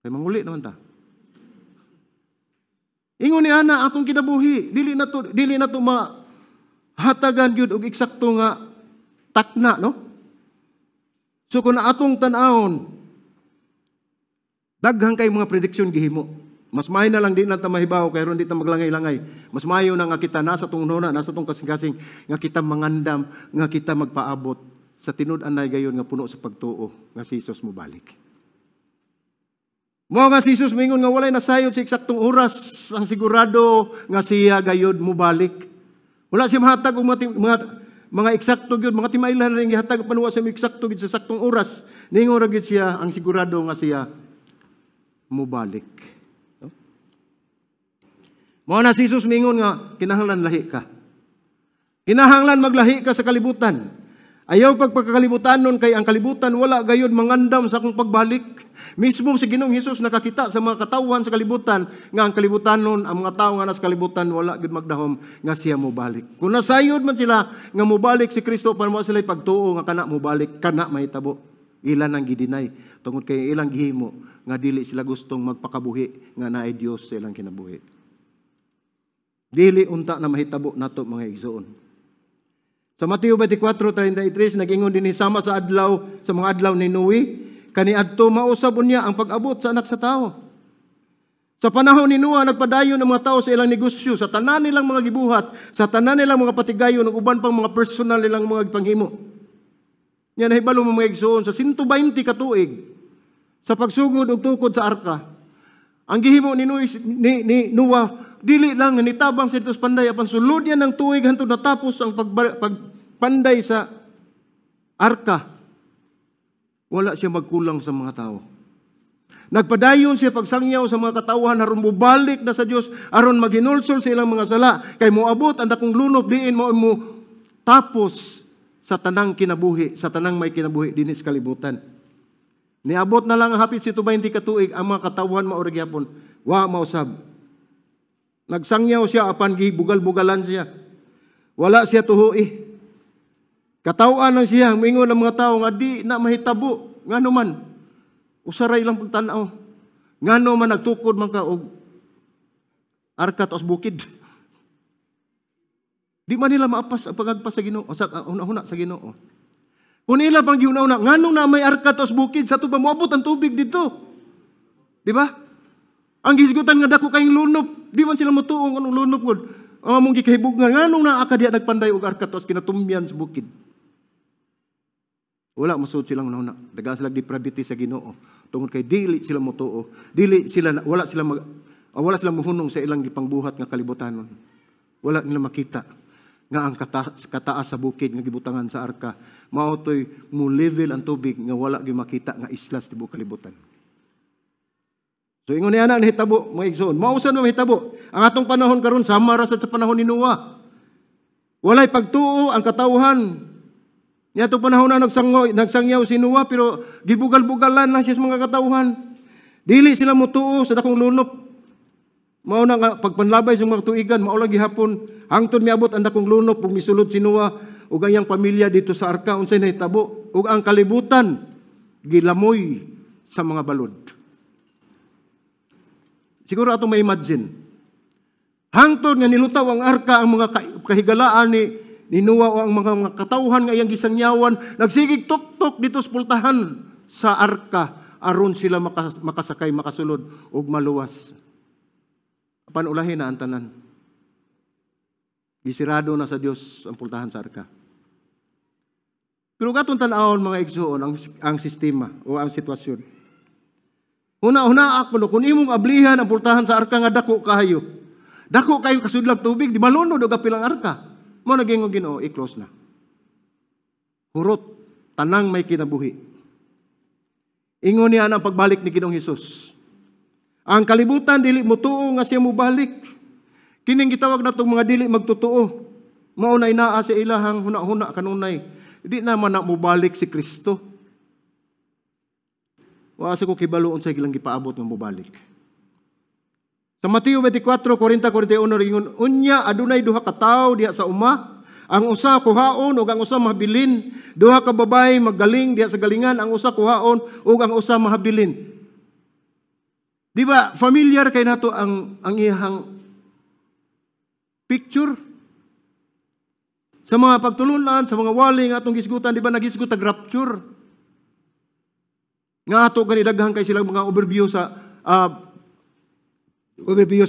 Kay manguli naman ta. Ingon ni ana atong kinabuhi, dili na to mahatagan gyud og eksakto nga takna, no? So kung atong tan-awon, daghan kay mga prediksyon gihimo. Mas maayo na lang di na ta mahibaw kay ron di ta maglangay-langay. Mas maayo na nga kita nasa tong una, nasa tong kasing-kasing nga kita mangandam, nga kita magpaabot sa tinud-anay gayon nga puno sa pagtuo nga si Jesus mobalik. Mao nga si Jesus mingon nga walay nasayod sa eksaktong oras, ang sigurado nga siya gayod mobalik. Wala siya mahatag og mga eksakto gyud, mga timailan rin gihatag panuwa sa eksakto gyud sa saktong oras. Ningon ra gyud siya ang sigurado nga siya mobalik. No? Mao na si Jesus mingon nga kinahanglan lahi ka. Kinahanglan maglahi ka sa kalibutan. Ayaw pagpagkalibutan nun kay ang kalibutan wala gayod mangandam sa akong pagbalik. Mismo si Ginoong Hesus nakakita sa mga katawhan sa kalibutan nga ang kalibutan nun, ang mga tao nga nasa kalibutan wala gyud magdahom nga siya mobalik. Kung nasayod man sila nga mobalik si Kristo, para mo sila pagtuo nga kana mobalik, kana mahitabo. Ilan ang gidinay tungod kay ilang gihimo nga dili sila gustong magpakabuhi nga naay Dios sa ilang kinabuhi. Dili unta na mahitabo nato, mga igsoon. Sa Mateo 24:33, nag-ingon din sama sa adlaw sa mga adlaw ni Noe, kaniadto mausab unya ang pag-abot sa Anak sa Tao. Sa panahon ni Noah, nagpadayon ang mga tao sa ilang negosyo, sa tanan nilang mga gibuhat, sa tanan nilang mga patigayon, ug uban pang mga personal nilang mga panghimo. Nya nahibalo mo, mga igsoon, sa 120 ka tuig sa pagsugod og tukod sa arka. Ang gihimo ni Noah, dili lang nga nitabang sa ito panday, apan sulod niya ng tuig hantod natapos ang pagpanday sa arka. Wala siya magkulang sa mga tao. Nagpadayon siya pagsangyaw sa mga katawhan aron mobalik na sa Dios, aron maghinulsol sa ilang mga sala kay moabot ang dakong lunop diin mo mo tapos sa tanang kinabuhi, sa tanang may kinabuhi dinhi sa kalibutan. Niabot na lang ang hapit 120 ka tuig, ang mga katawhan mao ra gyapon wa mausab. Nagsangyaw siya apan gibugal-bugalan siya. Wala siya tuhui. Kataw-an lang siya, moingon ang mga tao nga di na mahitabo. Ngano man? Usaray lang pagtan-aw. Ngano man nagtukod man ka og arka taas bukid? Di man nila maapas ang pagagpas sa Ginoo, sa una-una sa Ginoo. Kung ila pang giuna-una, nganong na may arka taas bukid sa tuba moabot ang tubig dito? Di ba? Ang gihisgutan nga dako kayong lunop, di man sila motuong anong lunop gud. Ang among gikahibog nga nganong naa ka diya nagpanday og arka taas kinatumyan sa bukid? Wala masud silang una. Dagan sila depravity sa Ginoo. Tungod kay dili sila motuo. Dili sila wala sila mohunong sa ilang gipangbuhat nga kalibutanon. Wala nila makita nga ang kataas sa bukid nga gibutangan sa arka mao toy mo level ang tubig nga wala gyud makita nga isla sa tibuok kalibutan. So ingon niya na nahitabo, mga igsoon. Mao sad mahitabo. Ang atong panahon karon sama ra sa panahon ni Noah. Walay pagtuo ang katawhan. Niya panahon na nagsangyaw si Noah pero gibugal-bugalan lang siya sa mga katawhan. Dili sila motuo sa dakong lunop. Mao na nga pagpanlabay sa mga tuigan, mao lang gihapon hangtod miabot ang dakong lunop ug misulod si Noah ug ang iyang pamilya dito sa arka. Unsay nahitabo? Ug ang kalibutan gilamoy sa mga balod. Siguro atong ma-imagine. Hangtod nga nilutaw ang arka, ang mga kahigalaan ni Noah o ang mga katawhan nga iyang gisangyawan, nagsigig tok-tok dito sa pultahan sa arka aron sila makasakay, makasulod ug maluwas. Apan ulahin na ang tanan. Gisirado na sa Dios ang pultahan sa arka. Pero katong tan-awon, mga igsuon, ang sistema o ang sitwasyon. Huna-huna ako, no, kung imong ablihan ang pultahan sa arka nga dako kayo, dako kayo kasudlag tubig, di malunod og apil ang arka. Mao nang Ginoo, i-close na. Hurot, tanang may kinabuhi. Ingon niya ang pagbalik ni Ginoong Hesus. Ang kalibutan dili motuo nga siya mobalik. Kining gitawag natong mga dili magtotoo. Mao na inaa sa ilahang huna-huna kanunay. Di naman na mobalik si Kristo. Wa sa ko kibalo unsay ilang gipaabot nga mobalik. Sa Mateo 24, 40, 41, ringon, "Unya adunay duha ka tawo diha sa uma, ang usa kuhaon ug ang usa mahabilin. Duha ka babayi maggaling diha sa galingan, ang usa kuhaon ug ang usa mahabilin." Di ba familiar kay nato ang iyang picture? Sa mga pagtulunan, sa mga wali nga atong gisgutan, di ba nagisgot ag rapture? Nga ato gani daghan kay silang mga overview sa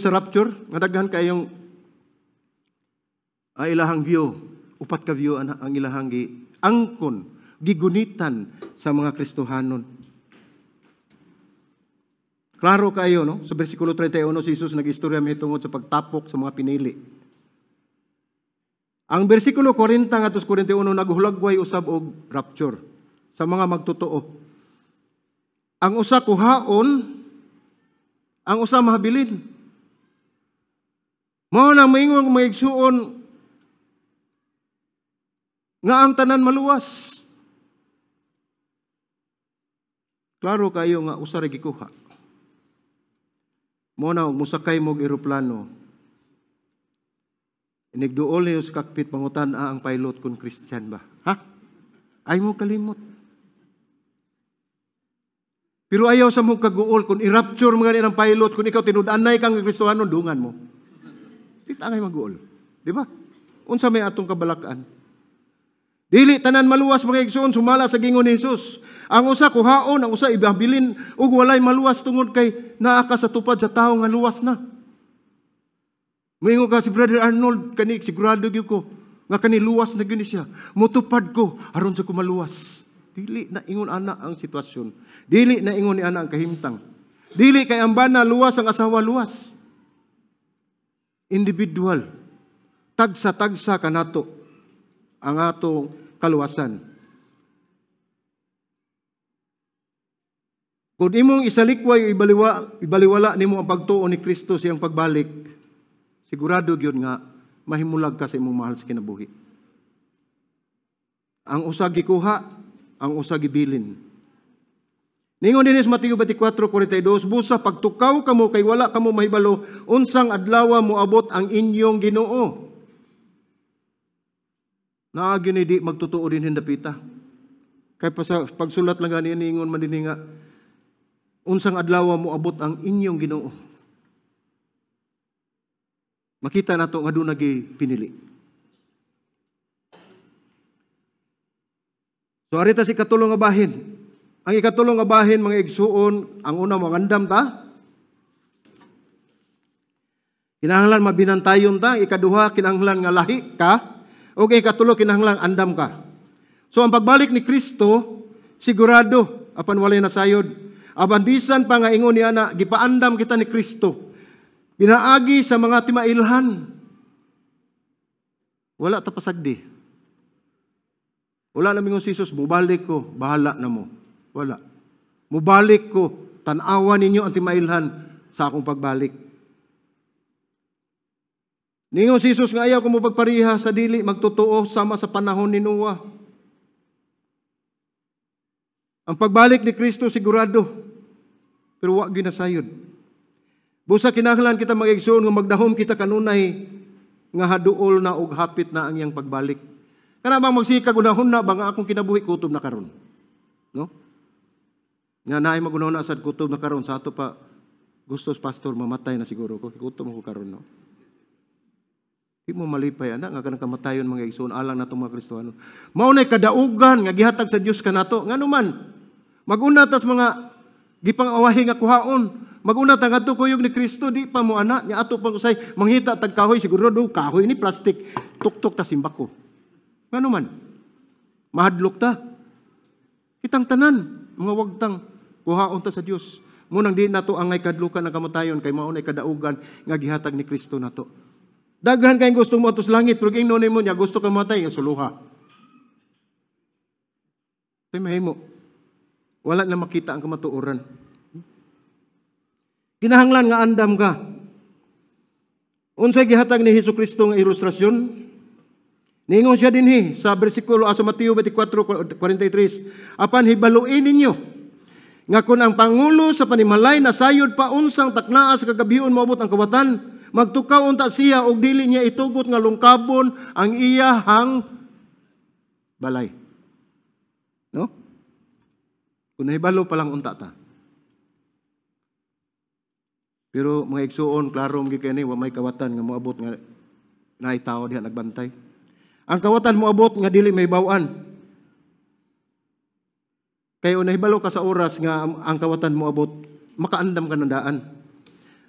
rapture, nga daghan kayong ilahang view, upat ka view ang ilahang gi angkon, gigunitan sa mga Kristohanon. Klaro kayo, no? Sa versikulo 31, si Jesus nag-istorya mahitungod sa pagtapok sa mga pinili. Ang versikulo 40 ngadto 41 naghulagway usab og rapture sa mga magtotoo. Ang usa kuhaon, ang usa mahabilin. Mao nang maingon mga igsuon nga ang tanan maluwas. Klaro kayo nga usa ra gikuha. Mao na og mosakay mo og eroplano, inigduol niyo sa cockpit, pangutan ang pilot kung Christian ba. Ha? Ay mo kalimot. Pero ayaw sa mo kaguol kung i-rapture mga ang pilot, kung ikaw tinud-anay kang Kristohanon, dungan mo. Di ta angay maguol. Di ba? Unsa may atong kabalakan? Dili tanan maluwas, mga igsoon, sumala sa gingon ni Jesus. Ang usa kuhaon, ang usa ibabilin ug walay maluwas tungod kay naa ka sa tupad sa tawo nga luwas na. Moingon ka, si Brother Arnold kani sigurado gyud ko nga kani luwas na gyud ni siya. Motupad ko aron sa ko maluwas. Dili na ingon ana ang sitwasyon. Dili na ingon ni ana ang kahimtang. Dili kay ang bana luwas, ang asawa luwas. Individual. Tagsa-tagsa kanato ang atong kaluwasan. Kung imong isalikway o ibaliwala nimo ang pagtuo ni Kristo siyang pagbalik, sigurado gyud nga mahimulag ka sa imong mahal sa kinabuhi. Ang usa gikuha, ang usa gibilin. Ningon dinhi sa Mateo 24:42, "Busa pagtukaw kamo kay wala kamo mahibalo unsang adlaw moabot ang inyong Ginoo." Naa gyud ni di magtotoo din hindapita. Kay pa sa pagsulat lang gani ningon man dinhi nga unsang adlaw moabot ang inyong Ginoo. Makita nato nga doon nagipinili. So arita si ikatulong nga bahin. Ang ikatulong nga bahin, mga igsuon, ang una mangandam ta. Kinahanglan mabinantayon ta. Ikaduha, kinahanglan nga lahi ka. O ikatulo, kinahanglan andam ka. So ang pagbalik ni Kristo, sigurado, apan walay nasayod. Apan bisan pa nga ingon niya na gipaandam kita ni Kristo. Pinaagi sa mga timailhan. Wala ta pasagdi. Wala na mingon si Jesus, mubalik ko, bahala na mo. Wala. Mubalik ko, tan-awa ninyo ang timailhan sa akong pagbalik. Ningon si Jesus nga ayaw ko mapagpariha sa dili magtotoo sama sa panahon ni Noah. Ang pagbalik ni Kristo sigurado, pero wa ginasayod. Busa kinahanglan kita mag-igsoon nga magdahom kita kanunay nga haduol na og hapit na ang iyang pagbalik. Kana bang magsikag unahon na ba nga akong kinabuhi kutob na karon? No? Nga naay magunahon na sad kutob na karon sa ato pa gustos pastor mamatay na siguro ko kutob ako karon, no. Di mo malipay ana nga kanang kamatayon, mga igsoon, alang natong mga Kristohano. Mao nay kadaugan nga gihatag sa Dios kanato. Ngano man maguna tas mga gipang-awahi nga kuhaon. Maguna ta ngadto kuyog ni Kristo, di pa mo ana nya ato pang usay manghita tag kahoy, siguro do kahoy ni plastic, tuktok ta simbako. Ngano man? Mahadlok ta. Kitang tanan, mga wagtang kuhaon ta sa Dios. Munang di nato angay kadlukan ang kamatayon kay mao nay kadaugan nga gihatag ni Kristo nato. Daghan kay gusto mo sa langit, pero ingnon nimo niya gusto ka mamatay, suluha. Tay mahimo. Wala na makita ang kamatuoran. Kinahanglan nga andam ka. Unsay gihatag ni Hesus Kristo nga ilustrasyon? Niingon siya dinhi sa bersikulo sa Mateo 24:43, apan hibaluin ninyo nga kun ang pangulo sa panimalay nasayod pa unsang taknaa sa kagabion moabot ang kawatan, magtukaw unta siya og dili niya itugot nga lungkabon ang iyahang balay. No? Kung nahibalo pa lang unta ta. Pero mga igsuon, klaro mga kini, wa may kawatan nga moabot nga naay tao diha nagbantay. Ang kawatan moabot nga dili may bawan. Kay nahibalo ka sa oras nga ang kawatan moabot, makaandam ka ng daan.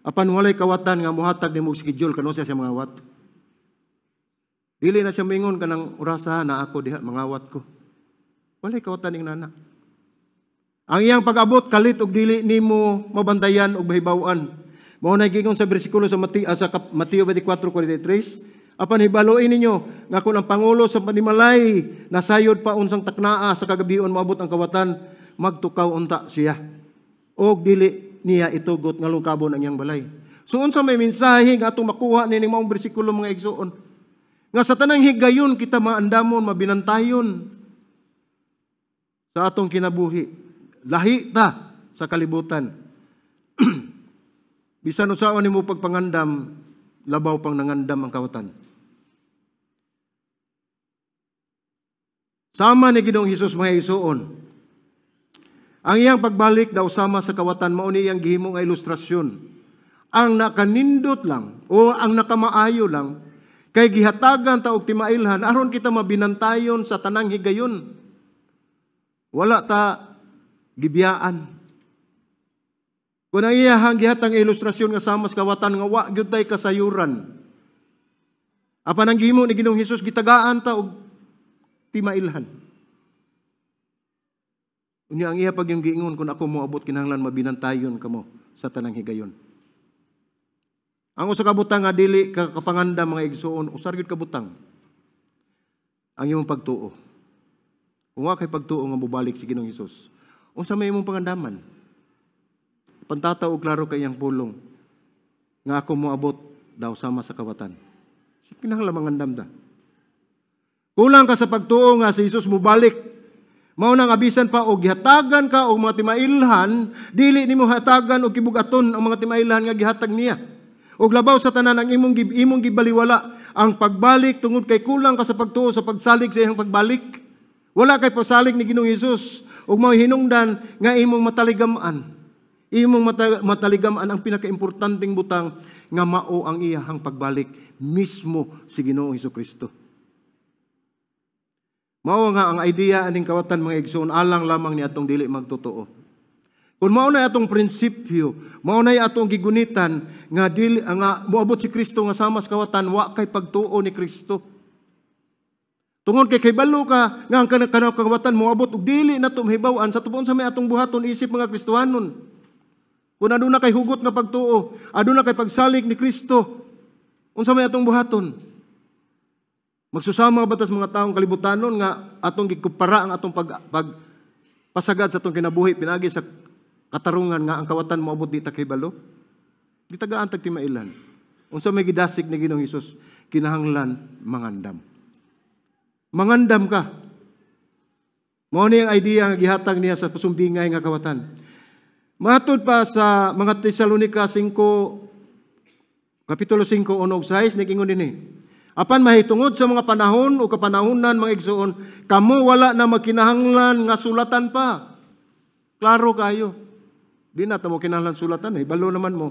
Apan walay kawatan nga mohatag nimo og schedule kano siya siya mangawat. Dili na siya mingon kanang orasa na ako diha mangawat ko. Walay kawatan ning nana. Ang iyang pag-abot kalit og dili nimo mabantayan og mahibaw-an. Mao na giingon sa bersikulo sa Mateo 24:43, apan hibaluin ninyo nga kun ang pangulo sa panimalay nasayod pa unsang taknaa sa kagabion moabot ang kawatan, magtukaw unta siya og dili niya itugot nga lungkabon ang iyang balay. So unsa may mensahe nga atong makuha nining maong bersikulo mga igsoon? Nga sa tanang higayon kita maandamon, mabinantayon sa atong kinabuhi. Lahi ta sa kalibutan. Bisan usaon nimo pagpangandam, labaw pang nangandam ang kawatan. Sama ni Ginoong Hesus mga igsoon. Ang iyang pagbalik daw sama sa kawatan, mao ni iyang gihimo nga ilustrasyon. Ang nakanindot lang o ang nakamaayo lang kay gihatagan ta og timailhan aron kita mabinantayon sa tanang higayon. Wala ta gibiyaan. Kung ang iyahang gihatang ilustrasyon nga sama sa kawatan nga wa gyud tay kasayuran. Apan ang gihimo ni Ginoong Hesus, gitagaan ta og timailhan. Unya ang iya pag yung giingon, kung ako moabot kinahanglan mabinantayon kamo sa tanang higayon. Ang usa ka butang nga dili ka kapanganda mga igsuon, usar gyud ka butang ang imong pagtuo. Kung wa kay pagtuo nga mobalik si Ginoong Hesus, unsa may imong pangandaman? Pantataw og klaro kay iyang pulong nga ako moabot daw sama sa kawatan. Kinahanglan mangandam ta. Kulang ka sa pagtuo nga si Hesus mobalik. Mao nang abisan pa og gihatagan ka og mga timailhan, dili nimo hatagan og kibugaton ang mga timailhan nga gihatag niya. Og labaw sa tanan ang imong gibaliwala ang pagbalik tungod kay kulang ka sa pagtuo sa pagsalig sa iyang pagbalik. Wala kay pasalig ni Ginoong Hesus ug mao hinungdan nga imong mataligam-an. Imong mataligam-an ang pinakaimportanteng butang nga mao ang iyahang pagbalik mismo si Ginoong Hesukristo. Mao nga ang idea aning kawatan mga igsoon alang lamang ni atong dili magtotoo. Kung mao na atong prinsipyo, mao na atong gigunitan nga dili nga moabot si Kristo nga sama sa kawatan, wa kay pagtuo ni Kristo. Tungod kay kaybalo ka nga ang kawatan moabot og dili nato mahibaw-an sa tubon sa may atong buhaton isip mga Kristohanon. Kung aduna kay hugot nga pagtuo, aduna kay pagsalig ni Kristo, unsa may atong buhaton? Magsusama ba tas mga taong kalibutanon nga atong gikumpara ang atong pagpasagad sa atong kinabuhi pinaagi sa katarungan nga ang kawatan moabot di ta kahibalo? Di tagaan tag timailan. Unsa may gidasig ni Ginoong Hesus? Kinahanglan mangandam. Mangandam ka. Mao ni ang idea nga gihatag niya sa pasumbingay nga kawatan. Matud pa sa mga Tesalonika 5 Kapitulo 5:1-6 nigingon dinhi. Apan mahitungod sa mga panahon o kapanahonan mga igsoon, kamo wala na magkinahanglan nga sulatan pa. Klaro kayo. Di na tamo kinahanglan sulatan, balo naman mo.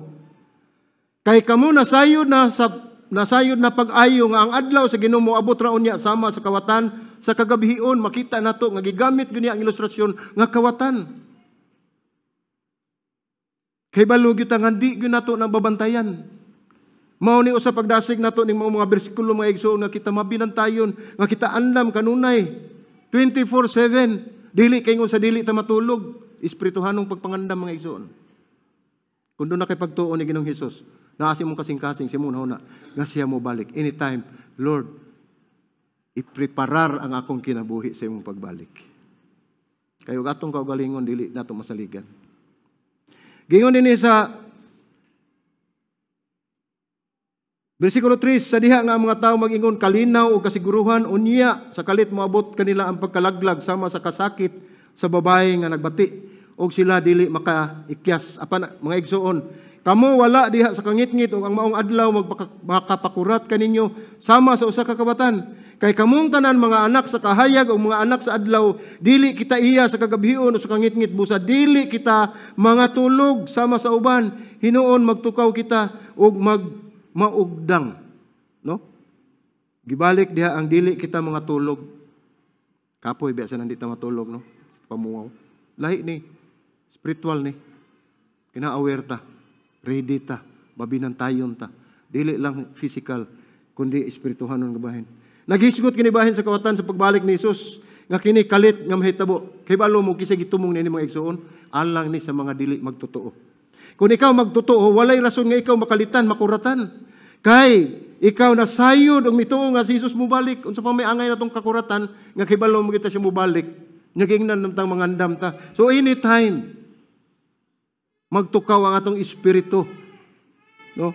Kay kamo nasayod na pag-ayo nga ang adlaw sa Ginoo moabot ra unya sama sa kawatan sa kagabihion. Makita nato nga gigamit gyud niya ang ilustrasyon nga kawatan. Kay balo gyud ta nga di gyud nato nababantayan. Mao ni usa pagdasig nato ning mga bersikulo mga igsoon nga kita mabinantayon, nga kita andam kanunay. 24/7. Dili kay sa dili ta matulog. Espirituhanong pagpangandam, mga igsoon. Kung duna kay pagtuo ni Ginoong Hesus, naa sa imong kasing-kasing, sa imong huna, nga siya mo balik. Anytime, Lord, ipreparar ang akong kinabuhi sa imong pagbalik. Kayo atong kaugalingon, dili nato masaligan. Gingon dinhi sa versikulo 3, sa diha nga ang mga tao mag-ingon kalinaw o kasiguruhan, unya sa kalit moabot kanila ang pagkalaglag sama sa kasakit sa babae nga nagbati og sila dili makaikyas. Apan, mga igsoon, kamo wala diha sa kangitngit ug ang maong adlaw makapakurat kaninyo sama sa usa ka kabatan. Kay kamong tanan mga anak sa kahayag o mga anak sa adlaw, dili kita iya sa kagabhion o sa kangitngit, busa dili kita mga tulog sama sa uban. Hinuon magtukaw kita og maugdang, no? Gibalik diha ang dili kita mga tulog. Kapoy biya sa nandito matulog, no? Pamuaw. Lahi ni spiritual ni. Kina-aware ta, ready ta, babinantayon ta. Dili lang physical kundi espirituhanon nga bahin. Naghisgot kini bahin sa kawatan sa pagbalik ni Jesus nga kini kalit nga mahitabo. Kay balo mo kinsa gitumong niini, mga igsoon, alang ni sa mga dili magtotoo. Kung ikaw magtotoo, walay rason nga ikaw makalitan, makuratan. Kay ikaw nasayod og mituo nga si Jesus mobalik. Unsa pa may angay natong kakuratan nga kibalo mo kita siya mobalik. Nagingnan namtang mangandam ta. So anytime magtukaw ang atong espiritu, no?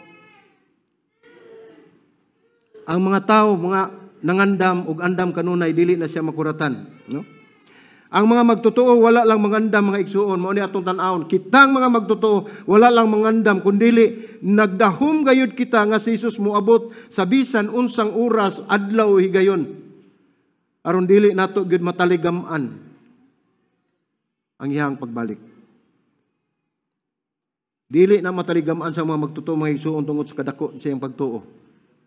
Ang mga tao, mga nangandam og andam kanunay, dili na siya makuratan, no? Ang mga magtotoo wala lang mangandam, mga igsuon, mao ni atong tan-awon. Kitang mga magtotoo wala lang mangandam kundili nagdahom gayud kita nga si Jesus moabot sa bisan unsang oras, adlaw, higayon. Aron dili nato gyud mataligam-an ang iyang pagbalik. Dili na mataligam-an sa mga magtotoo, mga igsuon, tungod sa kadako sa iyang pagtuo.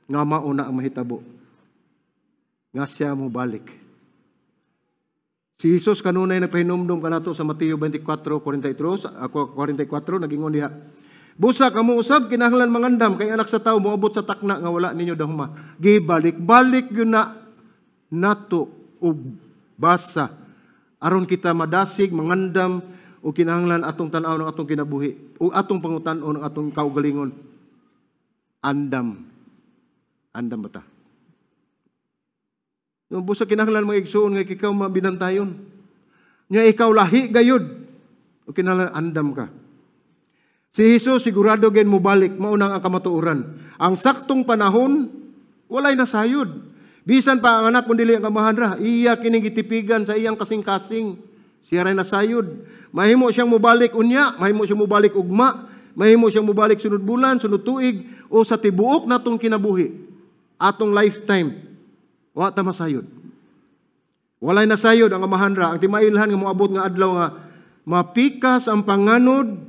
Nga mao na ang mahitabo. Nga siya mobalik. Si Jesus kanunay nagpahinumdum kanato sa Mateo 24:43, 44, nagingon diha. Busa kamo usab kinahanglan mangandam kay anak sa tawo moabot sa takna nga wala ninyo dahuma. Gibalik-balik yun na nato og basa aron kita madasig mangandam o kinahanglan atong tan-aw ng atong kinabuhi o atong pangutan-on ng atong kaugalingon. Andam. Andam ba ta? No, busa kinahanglan mga igsuon nga ikaw mabinantayon. Nya ikaw lahi gayud. O kinahanglan andam ka. Si Jesus sigurado gen mobalik, mao nang ang kamatuoran. Ang saktong panahon walay nasayod. Bisan pa ang anak kun dili ang Amahan ra, iya kining gitipigan sa iyang kasing-kasing. Siya ray nasayod. Mahimo siyang mobalik unya, mahimo siyang mobalik ugma, mahimo siyang mobalik sunod bulan, sunod tuig o sa tibuok natong kinabuhi, atong lifetime. Wa ta masayod. Walay nasayod ang Amahan ra. Ang timailhan nga moabot nga adlaw nga mapikas ang panganod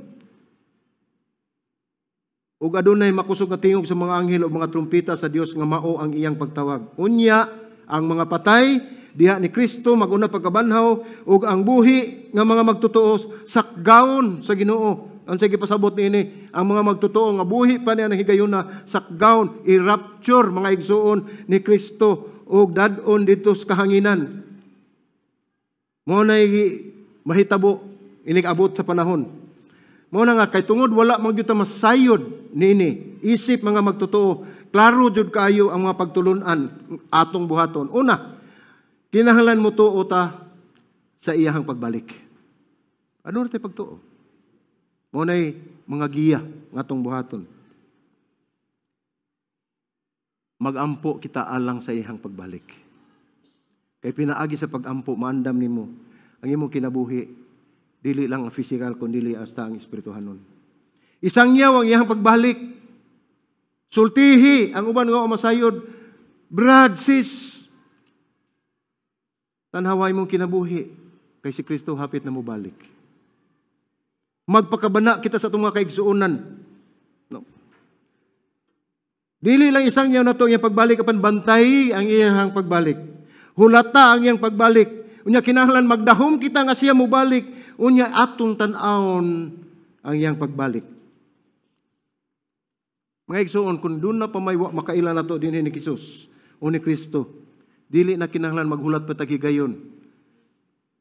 ug adunay makusog nga tingog sa mga anghel o mga trumpeta sa Dios nga mao ang iyang pagtawag. Unya ang mga patay diha ni Kristo maguna pagkabanhaw ug ang buhi nga mga magtotoo sakgaon sa Ginoo. Ang sige pasabot niini, ang mga magtotoo nga buhi pa niya ng higayuna sakgaon, i-rapture, mga igsuon, ni Kristo ug dad-on didto sa kahanginan. Mao nay mahitabo inig abot sa panahon. Mao na nga kay tungod wala man gyud ta masayod niini, isip mga magtotoo, klaro jud kaayo ang mga pagtulun-an atong buhaton. Una, kinahanglan mo tuo ta sa iyahang pagbalik. Ano ra tay pagtuo? Mao nay mga giya nga atong buhaton. Magampo kita alang sa iyang pagbalik. Kay pinaagi sa pagampo, maandam nimo ang imong kinabuhi, dili lang ang physical kundi hasta ang espirituhanon. Isangyaw ang iyang pagbalik. Sultihi ang uban nga masayod, brad, sis. Tanhaway mong kinabuhi kay si Kristo hapit na mobalik. Magpakabana kita sa atong mga kaigsuonan. No. Dili lang isangyaw na to ang iyang pagbalik, apan bantay ang iyang pagbalik. Hulata ang iyang pagbalik. Unya kinahanglan magdahom kita nga siya mobalik. Unya atong tan-awon ang iyang pagbalik. Mga igsoon, kung doon na pamaywa makaila na to dinhi ni Jesus o ni Kristo, dili na kinahanglan maghulat pa tag higayon.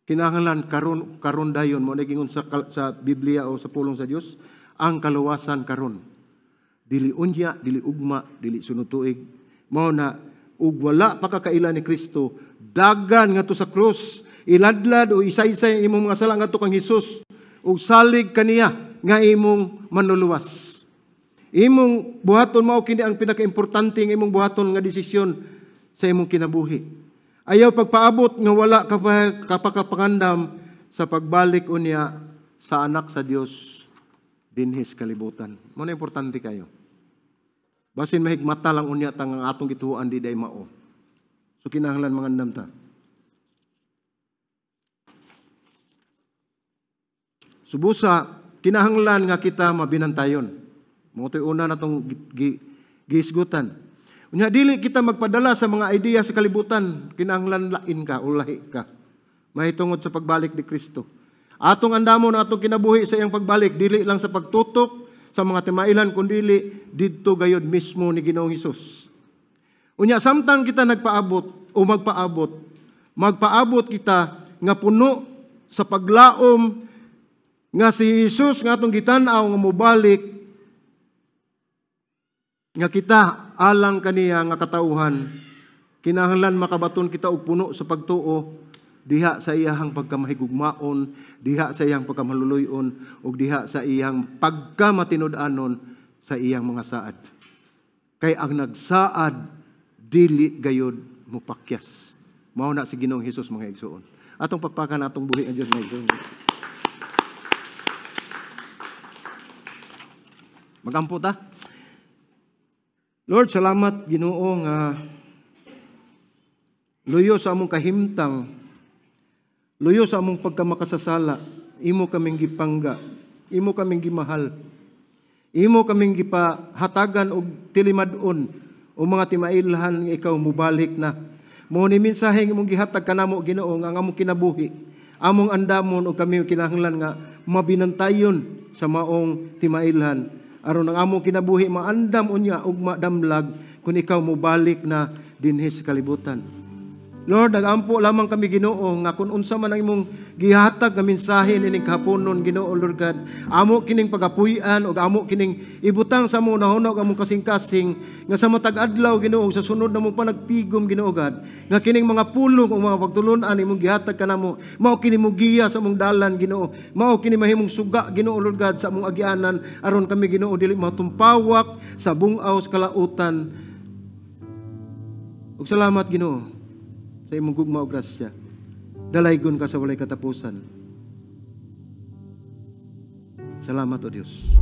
Kinahanglan karon karon dayon mo nagingon sa Biblia o sa pulong sa Dios, ang kaluwasan karon. Dili unya, dili ugma, dili sunod tuig. Mao na ug wala pa ka kaila ni Kristo, dagan ngadto sa krus, iladlad o isaysay imong mga sala ngadto kang Hesus ug salig kaniya nga imong manluluwas. Imong buhaton mao kini ang pinakaimportante nga imong buhaton nga desisyon sa imong kinabuhi. Ayaw pagpaabot nga wala ka kapakapangandam sa pagbalik unya sa anak sa Dios dinhi sa kalibutan. Mao na importante kayo. Basin mahigmata lang unya tang ang atong gituoan di day mao. So kinahanglan mangandam ta. Subusa kinahanglan nga kita mabinantayon. Mao to'y una natong giisgutan. Unya dili kita magpadala sa mga idea sa kalibutan, kinahanglan lain ka o lahi ka. Mahitungod sa pagbalik ni Kristo. Atong andamon atong kinabuhi sa iyang pagbalik, dili lang sa pagtutok sa mga timailan kundi didto gayod mismo ni Ginoong Hesus. Unya samtang kita nagpaabot o magpaabot, magpaabot kita nga puno sa paglaom nga si Hesus nga atong gitan-aw nga mobalik nga kita alang kaniya nga katauhan, kinahanglan makabaton kita og puno sa pagtuo diha sa iyahang pagkamahigugmaon, diha sa iyang pagkamaluluyon, ug diha sa iyang pagkamatinud-anon sa iyang mga saad. Kay ang nagsaad dili gayod mopakyas. Mao na si Ginoong Hesus mga igsoon. Atong pakpakan atong buhi ang Dios mga igsoon. Magampo ta. Lord, salamat Ginoo nga luyo sa among kahimtang, luyo sa among pagkamakasasala, imo kaming gipangga, imo kaming gimahal, imo kaming gipahatagan og tilimad-on o mga timailhan nga ikaw mubalik na. Mao ni mensahe imong gihatag kanamo Ginoo nga ang among kinabuhi, among andamon og kami kinahanglan nga mabinantayon sa maong timailhan. Aron ang among kinabuhi maandam unya ug madamlag kung ikaw mobalik na dinhi sa kalibutan. Lord, nagampo lamang kami Ginoo nga kun unsa man ang imong gihatag nga mensahe nining kahaponon Ginoo Lord God, amo kining pagapuy-an ug amo kining ibutang sa among hunahuna ug among kasing-kasing nga sa matag adlaw Ginoo sa sunod namong panagtigom Ginoo God, nga kining mga pulong ug mga pagtulon-an imong gihatag kanamo, mao kini mogiya sa among dalan Ginoo, mao kini mahimong suga Ginoo Lord God sa among agianan aron kami Ginoo dili matumpawak sa bungaw sa kalautan. Ug salamat Ginoo sa imong gugma o grasya. Dalaygon ka sa walay katapusan. Salamat o Dios.